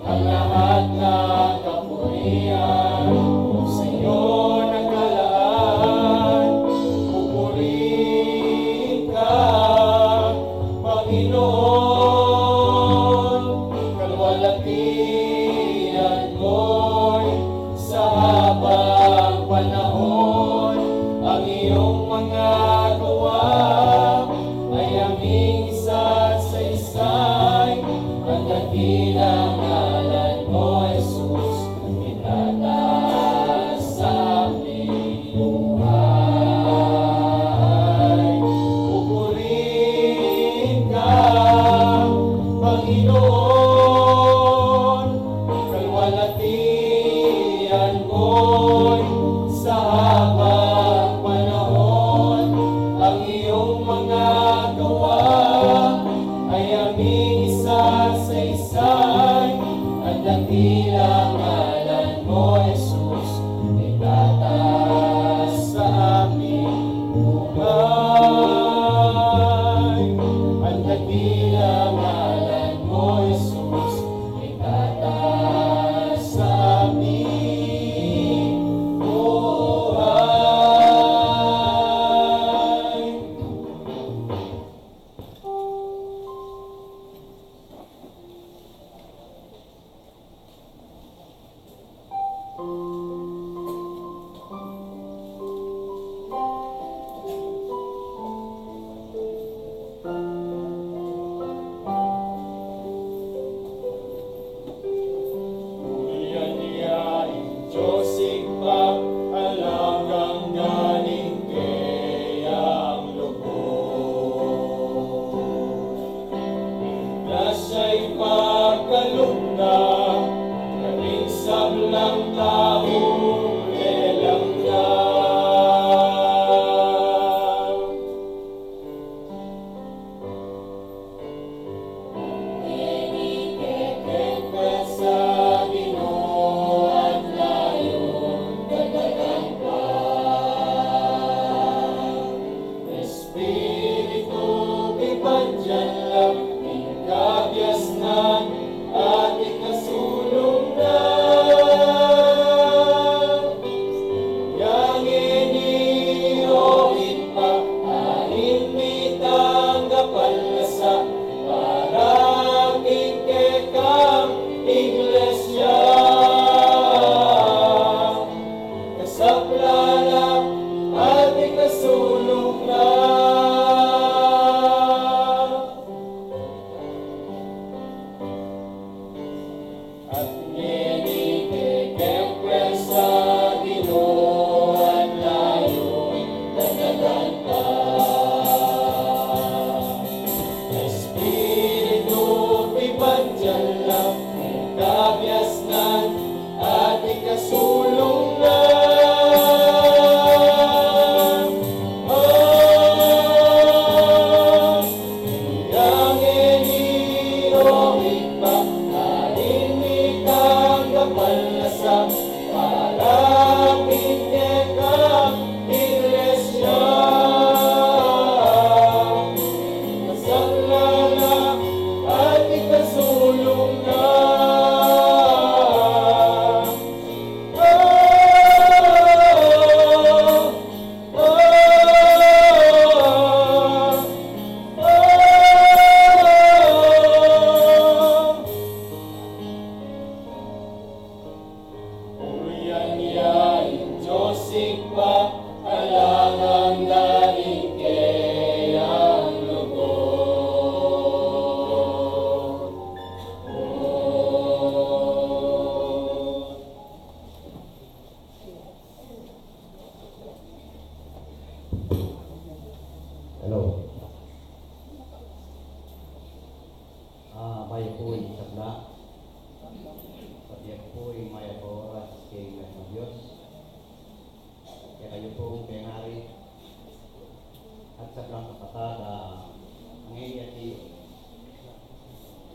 Ang lahat ng kapurian sa'yo nakalaan. Pupurihin ka, Panginoon. Kalwalhatian mo'y sa habang panahon, ang iyong mga gawa ay aming isasaysay. Ang dakilang ngalan mo, Jesus, itataas sa aming buhay. Pupurihin ka, Panginoon. Kalwalhatian mo'y sa habang panahon, ang iyong mga gawa ay aming isasaysay. Ang dakilang ngalan mo, Jesus, itataas sa aming buhay. Ang dakilang ngalan mo, Jesus, itataas sa aming buhay. Ulian ya ing Dios Ibpa, alang angga ning keyang lugud. Grasya ipagkalub na karing sablang tau, lelang da. Ngeni kekeng pa sa Ginu at layun dadagang pa. Kabiasnan at ikasulung na. Yang ini, o Ibpa, ain mi tanggapan la sa para king kekang Iglesia. Kasaplalan at ikasulung na. At ngeni kekeng pwersa, Ginu, at layun na tatanggap. Espiritu, pibandian la ing kabiasnan at ikasulung na. Oh, yang ini, o Ibpa, ain mi tanggapan la sa para king kekang Iglesia. Kasaplalan at ikasulung na. Oh, oh, oh, oh. Ulian ya ing Dios Ibpa, alang da ing keyang lugud. Hello. Ah, mayap pu ing sabla. Pati pu ing mayap a oras king Ginung Dios. Kekayu pung pengari at sablang kapatad a ngeni at iyu.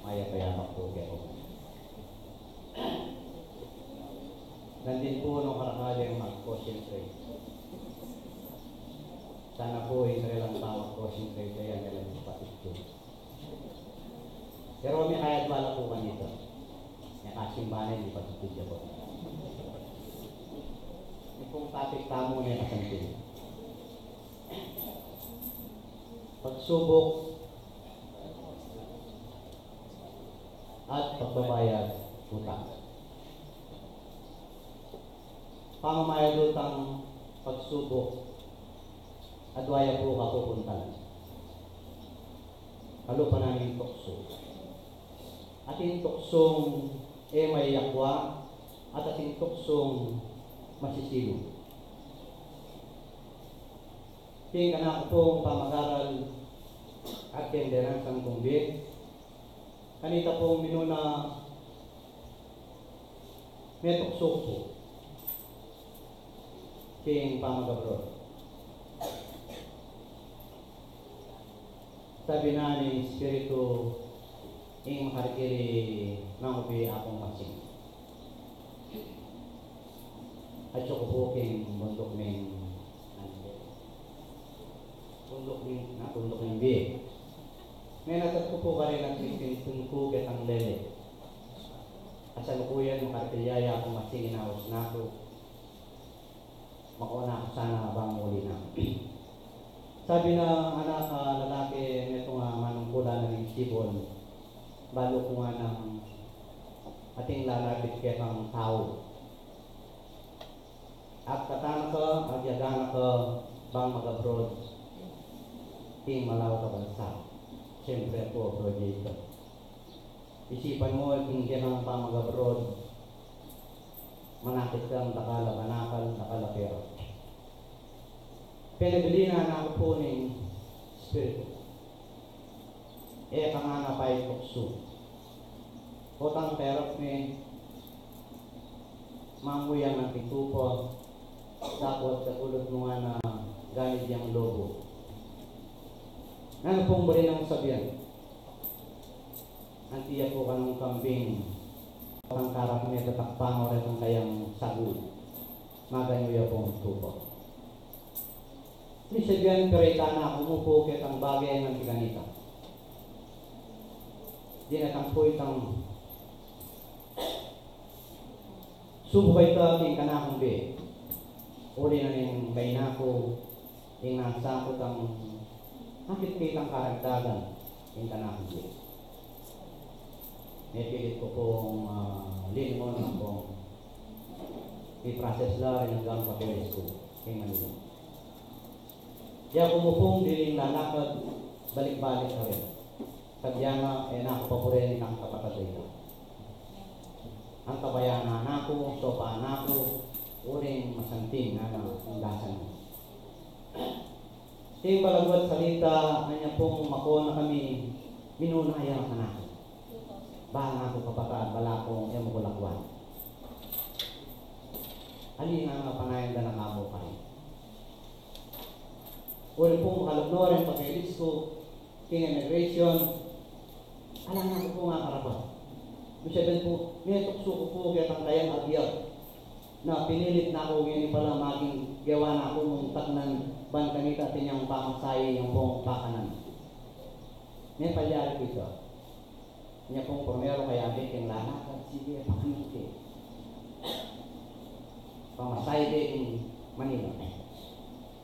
Mayap a yabak pu kekongan. Nandin pu no karakal yang mag-concentrate. Sana pu ing karelang pamag-concentrate a yan, e la pu patitun. Pero mekayadwa la pu kanita. Mekasimba ne, e la patitun ya pu. Ing pung topic tamu ne kasanting. Pagsubok at pagbabayad utang. Pamamayad utang, pagsubok, adwa ya pu kapupuntalan. Kalupa na ning tuksu. Atin tuksung e mayayakwa, at atin tuksung masisilu. King kanaku pung pamag-aral at king dinasan kung bie, kanita pung minuna, metuksu ku pu king pamag-abroad. Sabi na ning Espiritu, ing makarikiri, mangubi aku masing. Atsu ku pu king bunduk ning, bunduk ning, na, bunduk ning bie. Menatag ku pu karin at pipintun ku ketang lele. Kasalukuyan makarikiri ya aku masing, inaus na ku. Makauna ku sana bang uli na. Sabi na anak a lalaki, metung a manungkulan na ning sibun, balu ku nganang atin lalapit kekang tau. Agkatan na ka, agyagan na ka bang mag-abroad king malaut a bansa. Siyempre pu, abroad ya ita. Isipan mu, king kekang pamag-abroad, manakit kang dakal a banakal, dakal a pera. Penabilin na ku pu ning Espiritu. E ka ngana paituksu. Potang perap me, manguyang na king tupa, dapot kakulot mu ngana ganid yang lobo. Nanu pung buri nang sabian? Anti ya pu kanung kambing, potang karap me tatakpan o retang kayang sagul. Maganyu ya pung tupa. Ni sabian, pero itana ku mu pu ketang bage ngan king kanita. Dinatang ku itang subuk a ita king kanakung bie. Uli na ning maina ku, ing nasa ku itang akit ke itang karagdagan king kanakung bie. Mepilit ku pung, ah, lingon ampong i-process la ring anggang papeles ku king Manila. Ya ku mu pung diling lalakad balik-balik karin. Sabian na, e na ku pa buri itang kapatad a ita. Antabayanan na ku, sopan na ku, uling masanting na ing dasan na. King palaguat salita, anya pung mako na kami, minuna ya kanaku. Bala na ku kapatad, bala kung e mu ku lakwan. Ali na nga panayan da na kamu karin. Uli pung makalugno ring papeles ku king immigration, alang na ku pu makarapat. Ibig sabihin pu, metuksu ku pu ketang kayang abiat na pinilit na ku ngeni pala maging gewa na ku nung taknan ban kanita atin yang pamasahe yang pung pakanan. Mepalyari ku ita. Inya pung primero kaya ke king lalakad, sige, pakanan ke. Pamasahe ke king Manila.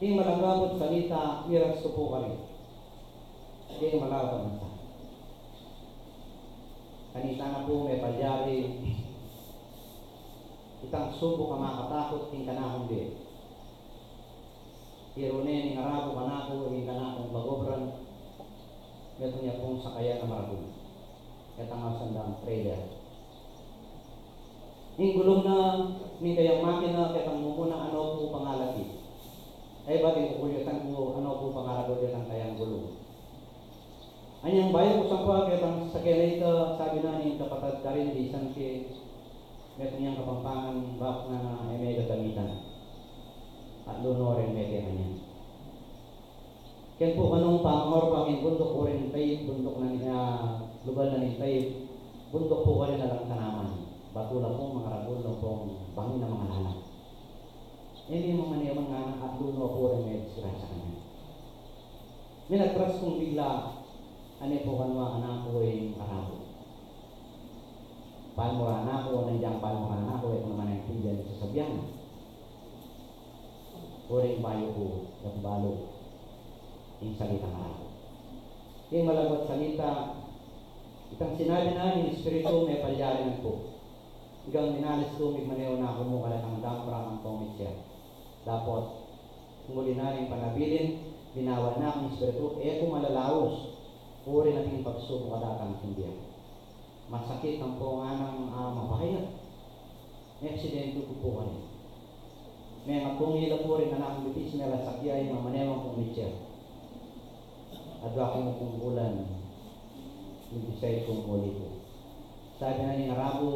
King malagabut salita, miras ku pu karin. King malagabut salita. Kanita na pu mepalyari itang subuk a makatakut king kanakung bie. Tiru ne ning Arabu kanaku ing kanakung pagobran, metung ya pung sakayan a maragul. Ketang ausan dang trailer. Ing gulung na ning kayang makina ketang mumuna ano pu pangalati. Kaybat ing kukulyatan ku ano pu pangaragul ketang kayang gulung. Anyang bayu ku sampa ketang sasakyan a ita, sabi na ning kapatad karin, bisan ke metung yang Kapampangan, bak ngana e me gagamitan. Atlu no ring mete kanyan. Ken pu kanung pamangorpa king bunduk uling Taib, bunduk na ning, ah, lugal na ning Taib, bunduk pu karin alang tanaman. Batu la pung mangaragul ampong bangin a mangalalang. E me mamaneman ngana, atlu no pu ring medisgrasya kanyan. Minatras kung bigla, ane pu kanwa kanaku ing Arabu. Palmura na ku, nandiang palmura na ku, e ku naman naintindian ing sasabian na. Uling bayu ku, e ku balu ing salitang Arabu. Ing malagwat salita, itang sinabi na ning Espiritu, mepalyari na pu. Igang minalis ku, migmanewa na ku mu karetang dump truck ampong mitsia. Dapot, uli na ning panabilin, binawan na ning Espiritu, e ku malalaus, uling ating pagsubuk a datang king bie. Masakit ampong nganang, ah, mabayat. Meaksidente ku pu kaya. Mengat kung ila pu ring anak kung bitis, melasakit ya, mamanewa kung mitsia. Adwa kung bulan, twenty-six kung muli ku. Sabi na ning Arabu,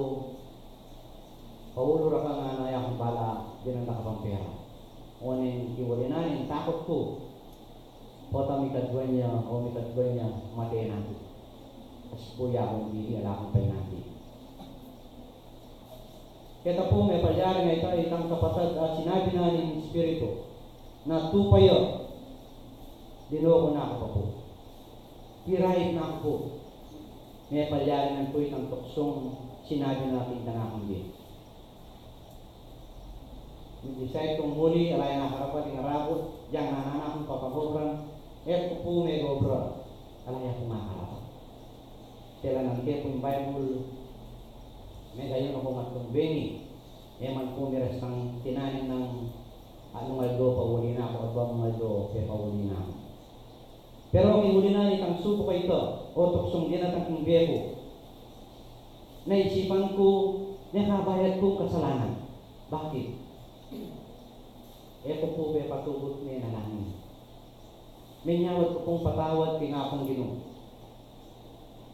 "Paulu ra ka?" Ngana, "E ku bala, dinan da ka pang pera." Onin, iwali na ning takut ku. Pota mikadwa ne, o mikadwa ne, mate na. Kasbuya kung dili, ala kung painati. Keta pu, mepalyari na ita, itang kapatad, a sinabi na ning Espiritu na tupa ya, dinuku na ku pa pu. Piraib na ku pu. Mepalyari na pu itang tuksung sinabi na king kanakung bie. Twenty-six kung muli, ala yang akarapat ing Arabu, yang nanana kung papagobran, e ku pu megobra, ala yang kung akarapat. Tela nang ke pu ing Bible, megayun aku ngattung bengi, e man pu miras tang tinanim nang anung aldo pauli na ku, at bang aldo pepauli na ku. Pero king uli na nitang subuk a ita, o tuksung dinatang king bie ku, naisipan ku, mekabayad kung kasalanan. Bakit? E ku pu pepatugut menalangin. Menyawad ku pung patawad king Apung Ginu.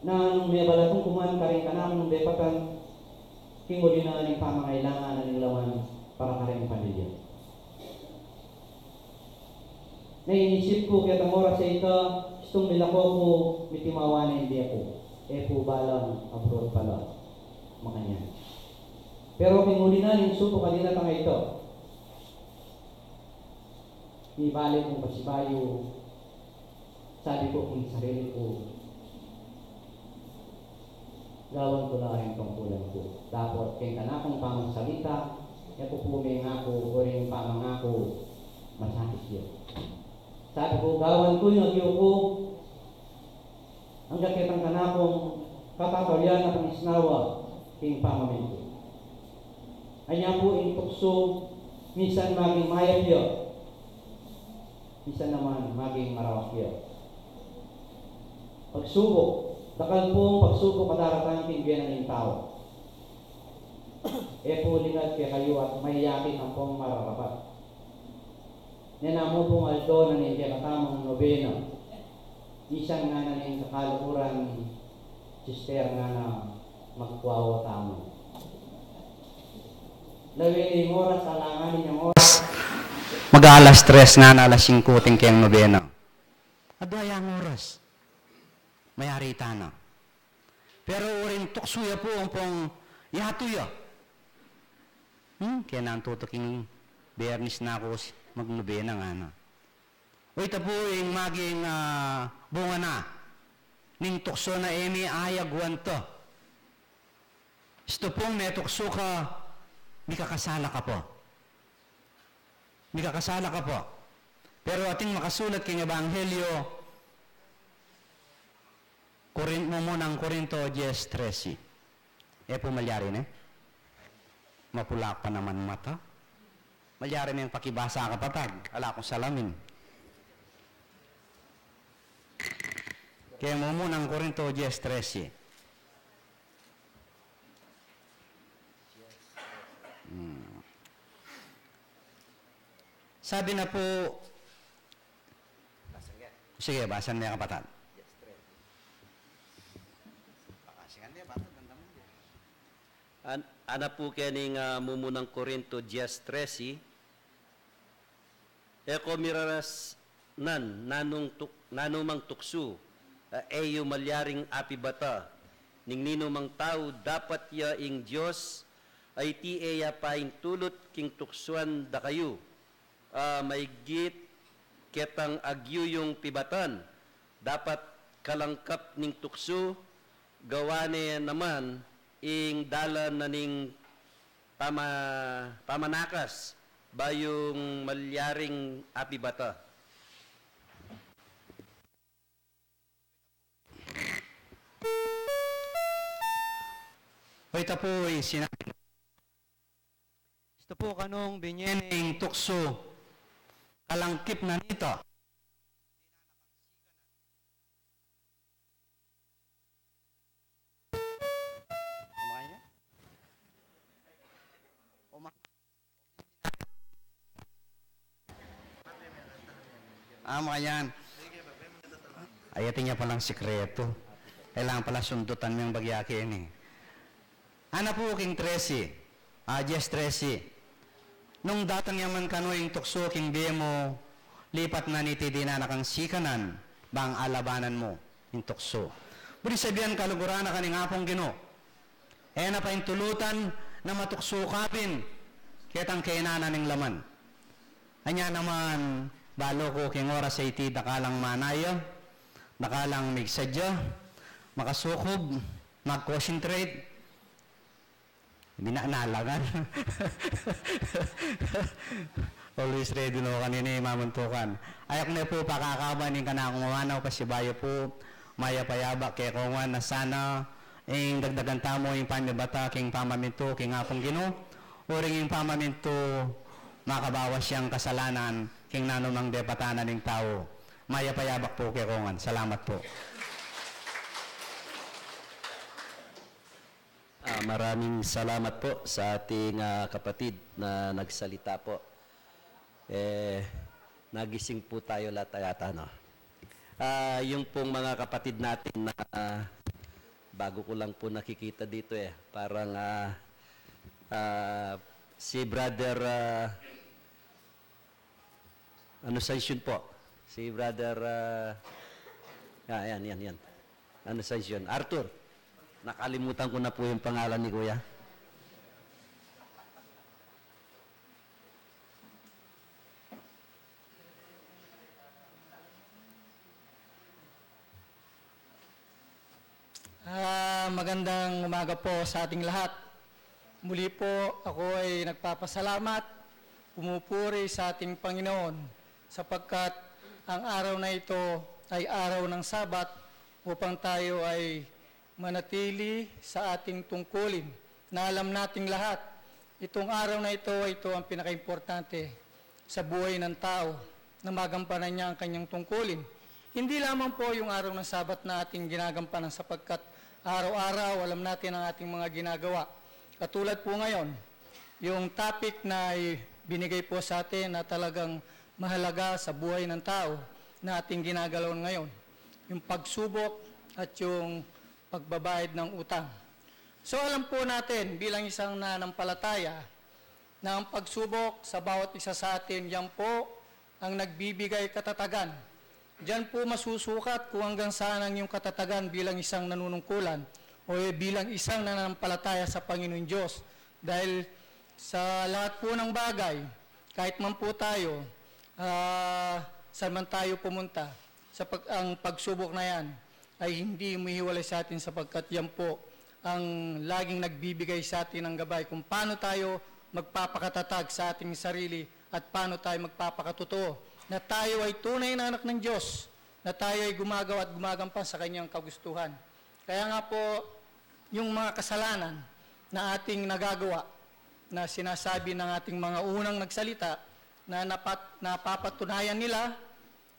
Na nung mebalat kung kuman karing kanakung bepatan, king uli na ning pamangailangan na ning laman para karing pamilya. Na inisip ku ketang oras a ita, istung milako ku, mitimawa ne ing bie ku. E pu balang abroad pala makanyan. Pero king uli na ning subuk a dinatang a ita, mibalik kung pasibayu, sabi ku king sarili ku, Gawan ku la ring tungkulan ku. Dapot keng kanakung pamagsalita, e ku pu mengaku uling pamangaku masakit ya. Sabi ku, gawan ku ing agyu ku, angga ketang kanakung kapataulian a pangisnawa king pamamintu. Anya pu ing tuksu, minsan maging mayap ya, minsan naman maging marawak ya. Pagsubuk, dakal pung pagsubuk a daratang king bie na ning tau. E pu lingad kekayu at mayayakin ampong mararapat. Nenu mu pung aldo na ning kekatamung nobena, minsan ngana ning kakalukuran, sister, ngana magkuawa tamu. Lawen ing oras, alanganin yang oras. Mag-alas tres ngana, alas singku ing keng nobena. Adwa yang oras. Mayari tana. Pero uling tuksu ya pu ampong yatu ya. Hmm, kena tutuking Biyernes na ku magnobena ngana. Oyta pu ing maging, ah, bunga na ning tuksu na e me ayagwan ta. Istu pung metuksu ka, mikakasala ka pa. Mikakasala ka pa. Pero ating makasulat king Ebanghelyo, Korin-, mumunang Korinto dies trese. E pu malyari ne? Mapula pa naman mata. Malyari neng pakibasa, kapatad. Ala kung salamin. Keng mumunang Korinto dies trese. Hmm. Sabi na pu, sige, basan ne, kapatad. An-, ana pu kening, ah, mumunang Korinto dies trese, E ko mirarasnan nanung tuk-, nanumang tuksu a e yu malyaring apibata ning ninumang tau. Dapat ya ing Dios a iti e ya paintulut king tuksuan dakayu, a maigit ketang agyu yung pibatan. Dapat kalangkap ning tuksu, gawa ne naman ing dalan na ning pama-, pamanakas, bayung malyaring apibata. Oyta pu ing sinabi. Istu pu kanung binye ne ing tuksu, kalangkip na nita. Ama yan. Ay, atin ya palang sikretu. Kailangan pala sundutan me ing bagya keni. Ana pu king trese, a, dies trese. Nung datang ya man kanu ing tuksu king bie mu, lipat na niti dinan a kang sikanan, bang alabanan mu ing tuksu. Buri sabian, kaluguran na ka ning Apung Ginu. E na paintulutan na matuksu ka pin ketang kena na ning laman. Anya naman, balu ku king oras a iti dakalang manaya, dakalang migsadya, makasukob, mag-concentrate, Bina-, nalangan. Always ready no kanini mamuntukan. Ayuk ne pu pakakaban ing kanakung wawanaw, pasibayu pu, mayap a yabak kekongan a sana ing dagdagan tamu ing pamibata king pamamintu king Apung Ginu, uling ing pamamintu makabawas yang kasalanan king nanumang depatan na ning tau. Mayap a yabak pu kekongan. Salamat pu. Ah, maraming salamat po sa ating, ah, kapatid na nagsalita po. Eh, nagising po tayo lahat yata, no? Ah, yung pong mga kapatid natin na, ah, bago ko lang po nakikita dito eh. Parang, ah, ah, si Brother, ah, Anunciacion po. Si Brother, ah, ah, yan, yan, yan. Anunciacion. Arthur. Nakalimutan ko na po yung pangalan ni Kuya. Ah, Magandang umaga po sa ating lahat. Muli po, ako ay nagpapasalamat, pumupuri sa ating Panginoon, sapagkat ang araw na ito ay araw ng Sabat upang tayo ay manatili sa ating tungkulin na alam nating lahat. Itong araw na ito, ito ang pinakaimportante sa buhay ng tao na magampanan niya ang kanyang tungkulin. Hindi lamang po yung araw ng Sabat na ating ginagampanan sapagkat araw-araw alam natin ang ating mga ginagawa. Katulad po ngayon, yung topic na i-, binigay po sa atin na talagang mahalaga sa buhay ng tao na ating ginagalawan ngayon, yung pagsubok at yung pagbabayad ng utang. So alam po natin bilang isang nananampalataya na ang pagsubok sa bawat isa sa atin, yan po ang nagbibigay katatagan. Diyan po masusukat kung hanggang saan ang iyong katatagan bilang isang nanunungkulan o bilang isang nananampalataya sa Panginoon Diyos. Dahil sa lahat po ng bagay, kahit man po tayo, ah, saan man tayo pumunta, sa pag-, ang pagsubok na yan ay hindi humihiwalay sa atin sapagkat yan po ang laging nagbibigay sa atin ng gabay kung paano tayo magpapakatatag sa ating sarili at paano tayo magpapakatotoo na tayo ay tunay na anak ng Diyos, na tayo ay gumagawa at gumagampan sa kanyang kagustuhan. Kaya nga po, yung mga kasalanan na ating nagagawa, na sinasabi ng ating mga unang nagsalita, na napat-, napapatunayan nila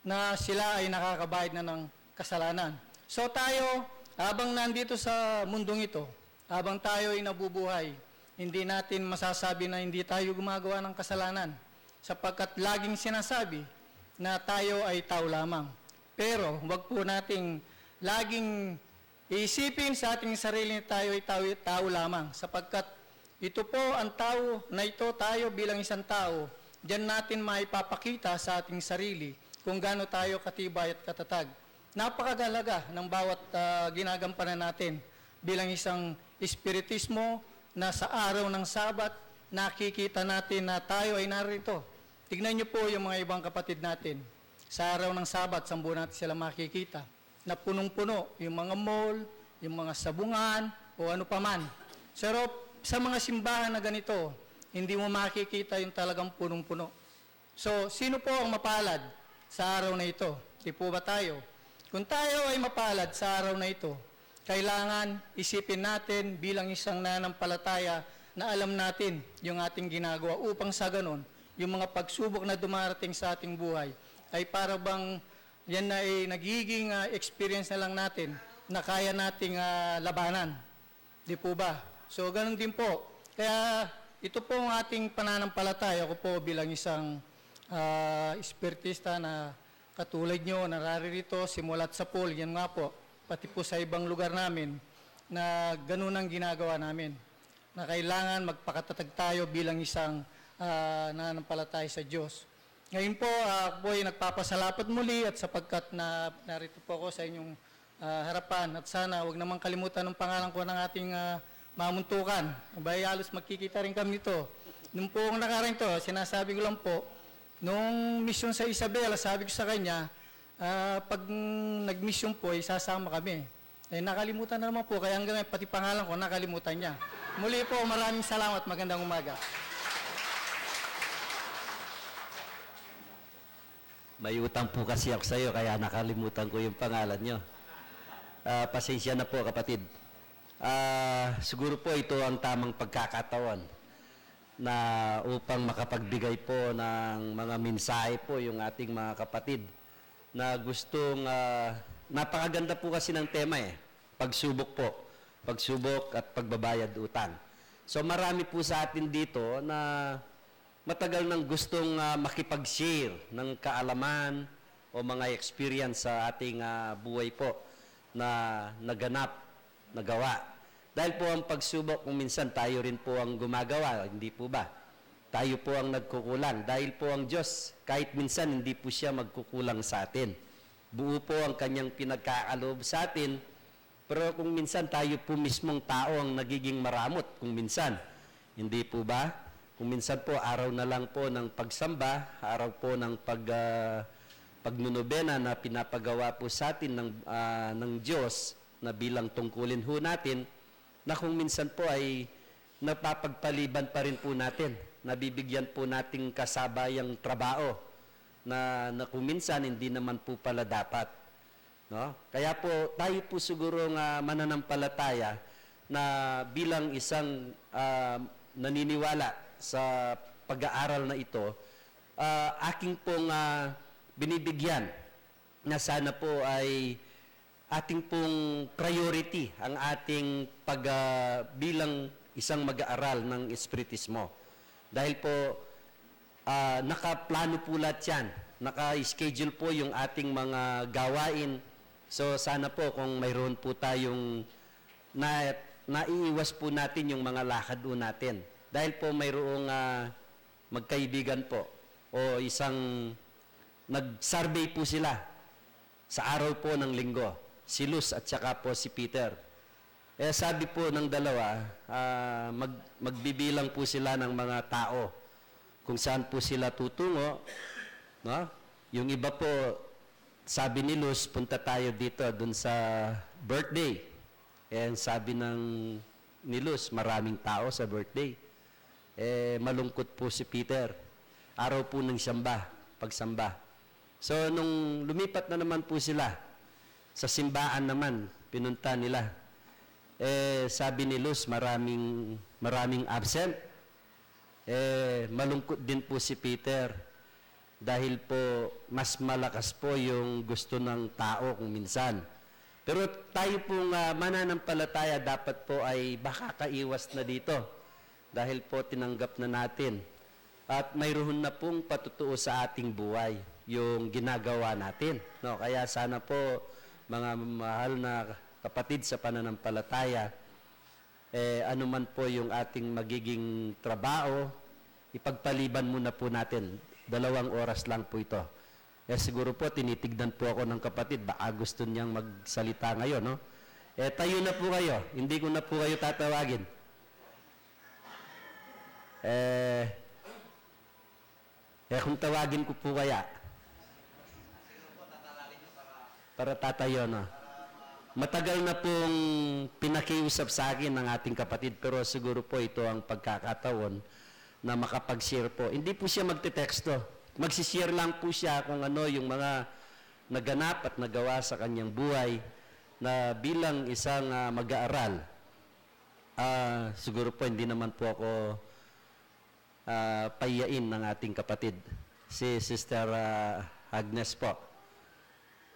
na sila ay nakakabayad na ng kasalanan. So tayo, habang nandito sa mundong ito, habang tayo ay nabubuhay, hindi natin masasabi na hindi tayo gumagawa ng kasalanan, sapagkat laging sinasabi na tayo ay tao lamang. Pero huwag po nating laging iisipin sa ating sarili na tayo ay tao, tao lamang, sapagkat ito po ang tao na ito, tayo bilang isang tao, diyan natin maipapakita sa ating sarili kung gaano tayo katibay at katatag. Napakagalaga ng bawat, ah, ginagampanan natin bilang isang espiritismo na sa araw ng Sabat, nakikita natin na tayo ay narito. Tignan niyo po yung mga ibang kapatid natin. Sa araw ng Sabat, saan po natin sila makikita? Na punong-puno yung mga mall, yung mga sabungan, o ano pa man. Pero sa mga simbahan na ganito, hindi mo makikita yung talagang punong-puno. So, sino po ang mapalad sa araw na ito? Di po ba tayo? Kung tayo ay mapalad sa araw na ito, kailangan isipin natin bilang isang nananampalataya na alam natin yung ating ginagawa upang sa ganun, yung mga pagsubok na dumarating sa ating buhay ay para bang yan na ay nagiging, ah, experience na lang natin na kaya nating, ah, labanan. Di po ba? So, ganun din po. Kaya ito po ang ating pananampalataya. Ako po bilang isang, ah, espiritista na katulad nyo, nararirito, simula't sapul, yan nga po, pati po sa ibang lugar namin, na ganun ang ginagawa namin. Na kailangan magpakatatag tayo bilang isang, ah, nananampalataya sa Diyos. Ngayon po, ah, ako po ay nagpapasalamat muli at sapagkat na, narito po ako sa inyong, ah, harapan. At sana wag naman kalimutan ng pangalan ko ng ating, ah, mamuntukan. Abay, halos magkikita rin kami nito. Nung po ang nakaraan to, sinasabi ko lang po, nung misyon sa Isabela, sabi ko sa kanya, ah, pag, mm, nagmisyon po, isasama kami. Eh, nakalimutan na naman po, kaya hanggang ngayon, pati pangalan ko, nakalimutan niya. Muli po, maraming salamat. Magandang umaga. May utang po kasi ako sa'yo, kaya nakalimutan ko yung pangalan nyo. Ah, pasensya na po, kapatid. Ah, siguro po ito ang tamang pagkakataon na upang makapagbigay po ng mga mensahe po yung ating mga kapatid na gustong, ah, napakaganda po kasi ng tema eh. Pagsubok po. Pagsubok at pagbabayad utang. So marami po sa atin dito na matagal nang gustong, ah, makipag-share ng kaalaman o mga experience sa ating, ah, buhay po na naganap, nagawa. Dahil po ang pagsubok, kung minsan tayo rin po ang gumagawa, hindi po ba? Tayo po ang nagkukulang. Dahil po ang Diyos, kahit minsan hindi po siya magkukulang sa atin. Buo po ang kanyang pinagkakaloob sa atin, pero kung minsan tayo po mismong tao ang nagiging maramot, kung minsan, hindi po ba? Kung minsan po, araw na lang po ng pagsamba, araw po ng pag, ah, pagnonobena na pinapagawa po sa atin ng, ah, ng Diyos na bilang tungkulin ho natin, na kung minsan po ay napapagpaliban pa rin po natin, nabibigyan po nating kasabayang trabaho na, na kung minsan hindi naman po pala dapat, no? Kaya po, tayo po siguro nga mananampalataya na bilang isang, ah, naniniwala sa pag-aaral na ito, ah, aking pong, ah, binibigyan na sana po ay ating pong priority ang ating pag, ah, bilang isang mag-aaral ng Espiritismo. Dahil po, ah, nakaplano po lahat yan. Naka-schedule po yung ating mga gawain. So, sana po kung mayroon po tayong na, naiiwas po natin yung mga lakad po natin. Dahil po mayroong, ah, magkaibigan po o isang nag-survey po sila sa araw po ng Linggo, si Luz at saka po si Peter. Eh, sabi po ng dalawa, ah, mag-, magbibilang po sila ng mga tao kung saan po sila tutungo, no? Yung iba po, sabi ni Luz, "Punta tayo dito, dun sa birthday." Eh, ang sabi ng ni Luz, maraming tao sa birthday. Eh, malungkot po si Peter. Araw po ng samba, pagsamba. So, nung lumipat na naman po sila, sa simbahan naman, pinunta nila. Eh, sabi ni Luz, maraming, maraming absent. Eh, malungkot din po si Peter dahil po mas malakas po yung gusto ng tao kung minsan. Pero tayo pong, ah, mananampalataya, dapat po ay makakaiwas na dito dahil po tinanggap na natin. At mayroon na pong patutuo sa ating buhay yung ginagawa natin, no? Kaya sana po, mga mahal na kapatid sa pananampalataya, eh, ano man po yung ating magiging trabaho, ipagpaliban muna po natin. Dalawang oras lang po ito. Eh, siguro po, tinitignan po ako ng kapatid, baka gusto niyang magsalita ngayon, no? Eh, tayo na po kayo. Hindi ko na po kayo tatawagin. Eh, eh, kung tawagin ko po kaya? Para tatayo, no? Matagal na pong pinakiusap sa akin ng ating kapatid, pero siguro po ito ang pagkakataon na makapag-share po. Hindi po siya magte-teksto. Magsi-share lang po siya kung ano yung mga naganap at nagawa sa kanyang buhay na bilang isang, ah, mag-aaral. Ah, siguro po hindi naman po ako, ah, pahiyain ng ating kapatid, si Sister, ah, Agnes po.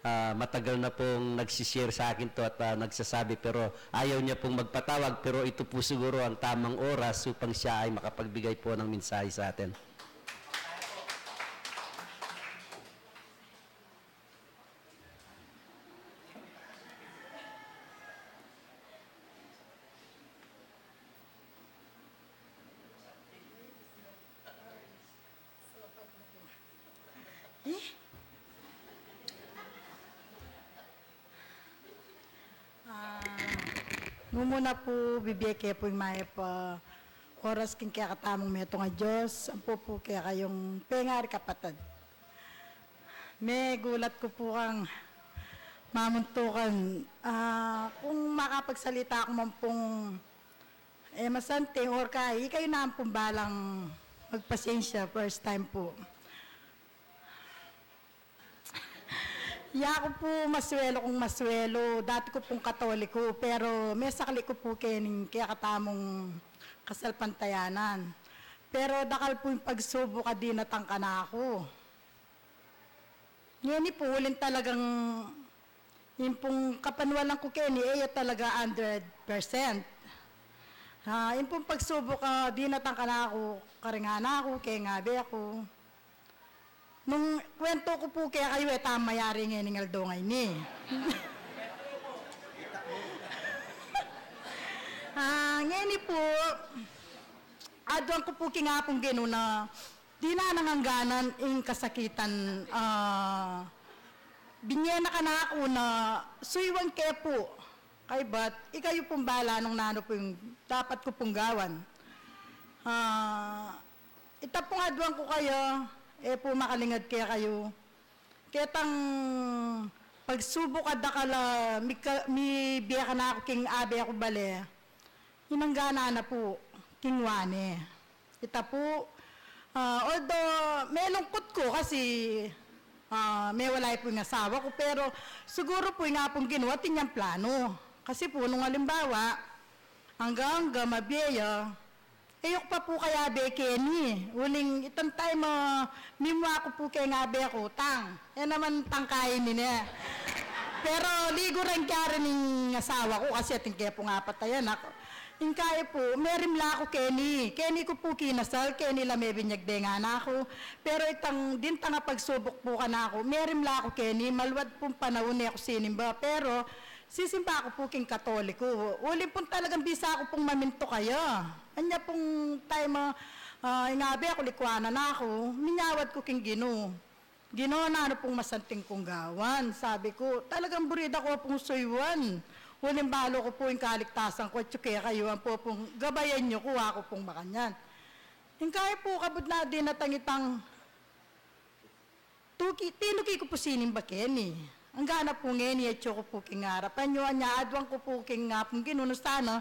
Ah, matagal na pong nagsishare sa akin to at, ah, nagsasabi, pero ayaw niya pong magpatawag, pero ito po siguro ang tamang oras upang siya ay makapagbigay po ng mensahe sa atin. Eh? Ah, mumuna pu, bibie ke pu ing mayap a oras king kekatamung metung a Dios, ampo pu kekayung pengari kapatad. Megulat ku pu kang mamuntukan, ah, kung makapagsalita ku man pung e masanting or kai, ikayu na ampong balang magpasensya, first time pu. Yaku pu, maswelu kung maswelu, dati ku pung Katoliko, pero mesakli ku pu kening kekatamung kasalpantayanan. Pero dakal pu ing pagsubuk a dinatang kanaku. Ngeni pu, uling talagang ing pung kapanwalan ku keni, e ya talaga hundred percent. Ah, ing pung pagsubuk a dinatang kanaku, karing anak ku, keng abe ku. Nung kwentu ku pu kekayu, e ta mayari ngening aldo ngeni. Ah, ngeni pu, aduan ku pu king Apung Ginu na dinan nang angganan ing kasakitan, ah, binye na kanaku na suyuan ke pu. Kaybat, ikayu pung bala nung nanu pu ing dapat ku pung gawan. Ah, ita pung aduan ku kaya, e pu makalingad kekayu. Ketang pagsubuk a dakal a mika-, mibie kanaku king abe ku bale. Inangganan na pu king wa ne. Ita pu, ah, although melungkut ku kasi, ah, mewalay pu ing asawa ku, pero siguru pu ing Apung Ginu atin yang plano. Kasi pu nung alimbawa, angga-angga mabie ya, e ku pa pu kayabe keni, uling itang time a mimua ku pu keng abe ku, tang, e naman tangkayin ne. Pero ligu reng kaya rin ing asawa ku kasi atin ke pung apat a anak. Ing kayi pu, merimla ku keni, keni ku pu kinasal, keni la mebinyag deng anak ku. Pero itang dintang a pagsubuk pu kanaku, merimla ku keni, maluad pung panaun e ku sinimba. Pero sisimba ku pu king Katoliko. Uling pung talagang bisa ku pung mamintu kaya. Anya pung time a, ah, ing abe ku likuanan na ku, minyawad ku king Ginu. Ginu, nanu pung masanting kung gawan? Sabi ku, talagang buri da ku pung suyuan. Uling balu ku pu ing kaligtasan ku, atyu kekayu, ampo pung gabayan yu ku, aku pung makanyan. Ing kayi pu kabud na dinatang itang tuki, tinuki ku pu sinimba keni. Angga na pu ngeni, atyu ku pu king arapan yu, anya aduan ku pu king Apung Ginu, nung sana,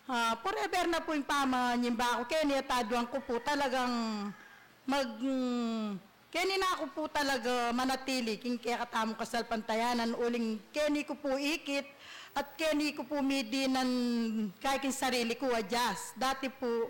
ah, forever na pu ing pamanyimba ku keni, at aduan ku pu talagang mag, mm, keni na ku pu talaga manatili king kekatamung kasalpantayanan, uling keni ku pu ikit, at keni ku pu midinan kaya king sarili ku, adyas. Dati pu,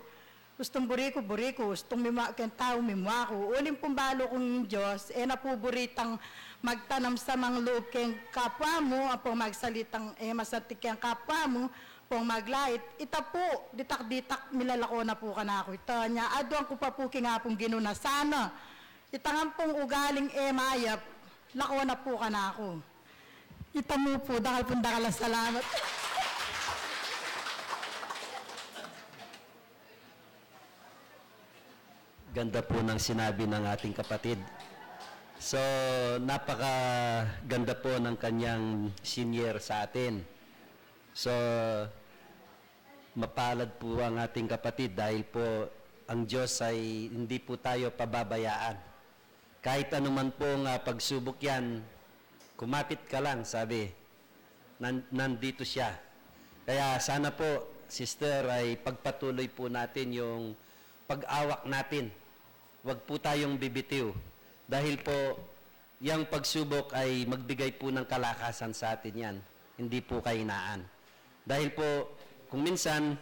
gustung buri ku, buri ku, gustung mimua keng tau, mimua ku. Uling pung balu kung Dios, e na pu buri tang magtanam samang lub keng kapwa mu, ampong magsalitang e masanting keng kapwa mu, ampong maglait. Ita pu, ditak-ditak, milalako na pu kanaku ita. Nya, aduan ku pa pu king Apung Ginu na sana itang ampong ugaling e mayap, lako na pu kanaku. Ita mu pu, dakal pung dakal a salamat. Ganda po ng sinabi ng ating kapatid. So, napakaganda po ng kanyang shinare sa atin. So, mapalad po ang ating kapatid dahil po ang Diyos ay hindi po tayo pababayaan. Kahit anuman pong, ah, pagsubok yan, kumapit ka lang, sabi. Nan-, nandito siya. Kaya sana po, sister, ay pagpatuloy po natin yung pag-awak natin. Huwag po tayong bibitiw. Dahil po, yang pagsubok ay magbigay po ng kalakasan sa atin yan. Hindi po kahinaan. Dahil po, kung minsan,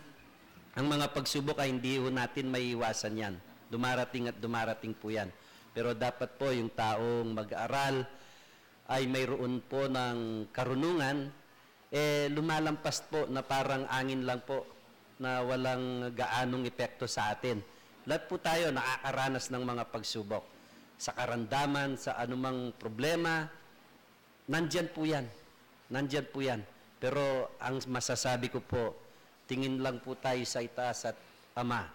ang mga pagsubok ay hindi ho natin maiiwasan yan. Dumarating at dumarating po yan. Pero dapat po yung taong mag-aral ay mayroon po ng karunungan, eh, lumalampas po na parang angin lang po na walang gaanong epekto sa atin. Lahat po tayo nakakaranas ng mga pagsubok. Sa karamdaman, sa anumang problema, nandyan po yan. Nandyan po yan. Pero ang masasabi ko po, tingin lang po tayo sa itaas at, "Ama,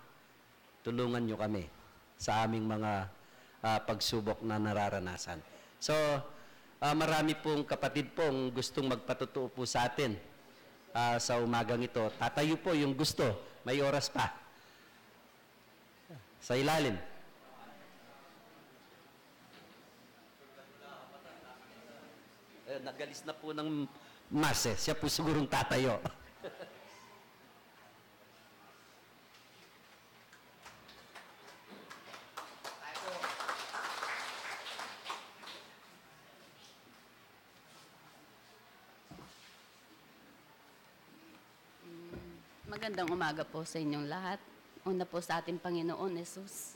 tulungan niyo kami sa aming mga, ah, pagsubok na nararanasan." So, ah, marami pong kapatid pong gustong magpatotoo po sa atin, ah, sa umagang ito. Tatayo po yung gusto. May oras pa. Sa ilalim. Eh, nagalis na po ng mas eh. Siya po sigurong tatayo. Mm, magandang umaga po sa inyong lahat. Una po sa ating Panginoon Jesus.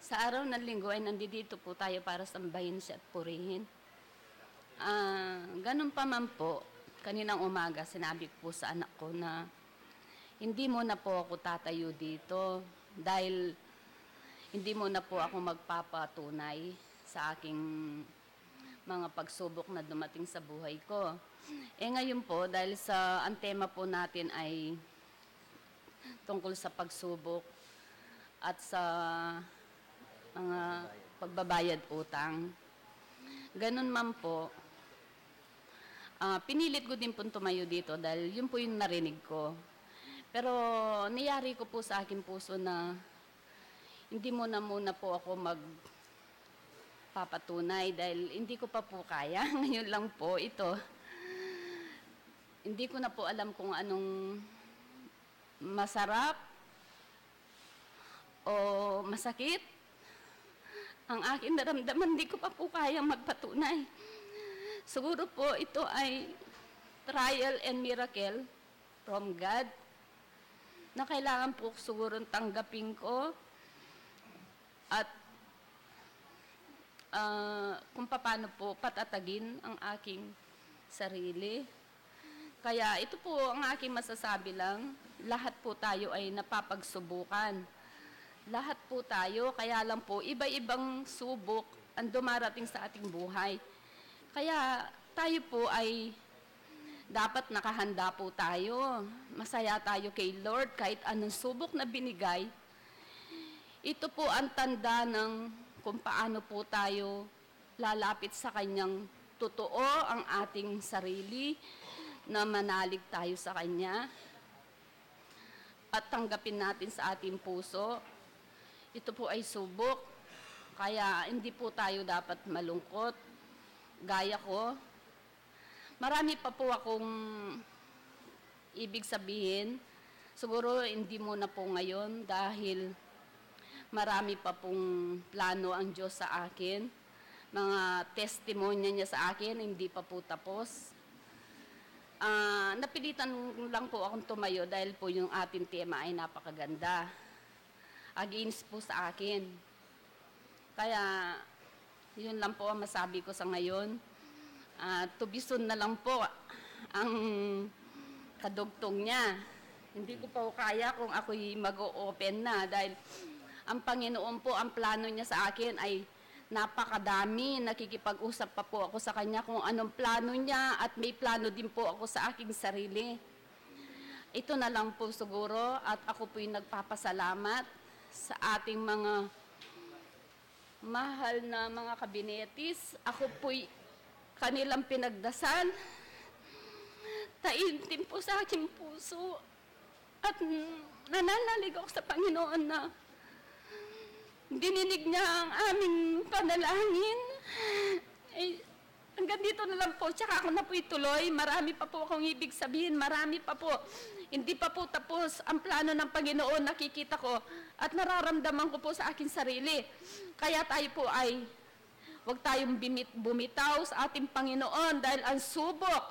Sa araw ng Linggo ay nandito po tayo para sambahin siya at purihin. Ah, ganun pa man po, kaninang umaga sinabi ko po sa anak ko na hindi muna po ako tatayo dito dahil hindi muna po ako magpapatunay sa aking mga pagsubok na dumating sa buhay ko. Eh, ngayon po, dahil sa, ang tema po natin ay tungkol sa pagsubok at sa mga pagbabayad utang. Ganun man po, ah, pinilit ko din pong tumayo dito dahil yun po yung narinig ko. Pero niyari ko po sa aking puso na hindi muna, muna po ako magpapatunay dahil hindi ko pa po kaya. Ngayon lang po ito. Hindi ko na po alam kung anong masarap o masakit, ang aking naramdaman, di ko pa po kayang magpatunay. Siguro po ito ay trial and miracle from God na kailangan po siguro tanggapin ko at, ah, kung paano po patatagin ang aking sarili. Kaya ito po ang aking masasabi lang, lahat po tayo ay napapagsubukan. Lahat po tayo, kaya lang po iba-ibang subok ang dumarating sa ating buhay. Kaya tayo po ay dapat nakahanda po tayo. Masaya tayo kay Lord kahit anong subok na binigay. Ito po ang tanda ng kung paano po tayo lalapit sa Kanyang totoo ang ating sarili, na manalig tayo sa Kanya at tanggapin natin sa ating puso. Ito po ay subok, kaya hindi po tayo dapat malungkot. Gaya ko, marami pa po akong ibig sabihin. Siguro hindi muna po ngayon dahil marami pa pong plano ang Diyos sa akin. Mga testimonya niya sa akin, hindi pa po tapos. Ah, napilitan lang po akong tumayo dahil po yung ating tema ay napakaganda. Against po sa akin. Kaya, yun lang po ang masabi ko sa ngayon. Ah, to be soon na lang po ang kadugtong niya. Hindi ko po kaya kung ako'y mag-o-open na dahil ang Panginoon po, ang plano niya sa akin ay napakadami. Nakikipag-usap pa po ako sa kanya kung anong plano niya at may plano din po ako sa aking sarili. Ito na lang po siguro at ako po'y nagpapasalamat sa ating mga mahal na mga kabinetis. Ako po'y kanilang pinagdasal. Taimtim po sa aking puso. At, mm, nananalig ako sa Panginoon na dininig niya ang aming panalangin. Eh, hanggang dito na lang po. Tsaka ako na po ituloy. Marami pa po akong ibig sabihin. Marami pa po. Hindi pa po tapos ang plano ng Panginoon. Nakikita ko at nararamdaman ko po sa aking sarili. Kaya tayo po ay wag tayong bimit-, bumitaw sa ating Panginoon dahil ang subok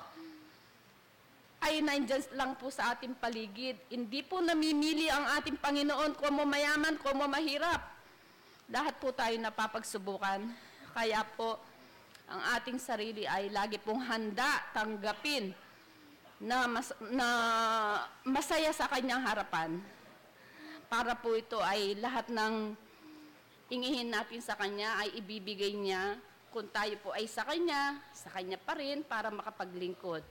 ay nandiyan lang po sa ating paligid. Hindi po namimili ang ating Panginoon kung mo mayaman, kung mo mahirap. Lahat po tayo napapagsubukan. Kaya po, ang ating sarili ay lagi pong handa tanggapin na mas-, na masaya sa kanyang harapan. Para po ito ay lahat ng ingihin natin sa kanya ay ibibigay niya kung tayo po ay sa kanya, sa kanya pa rin para makapaglingkod.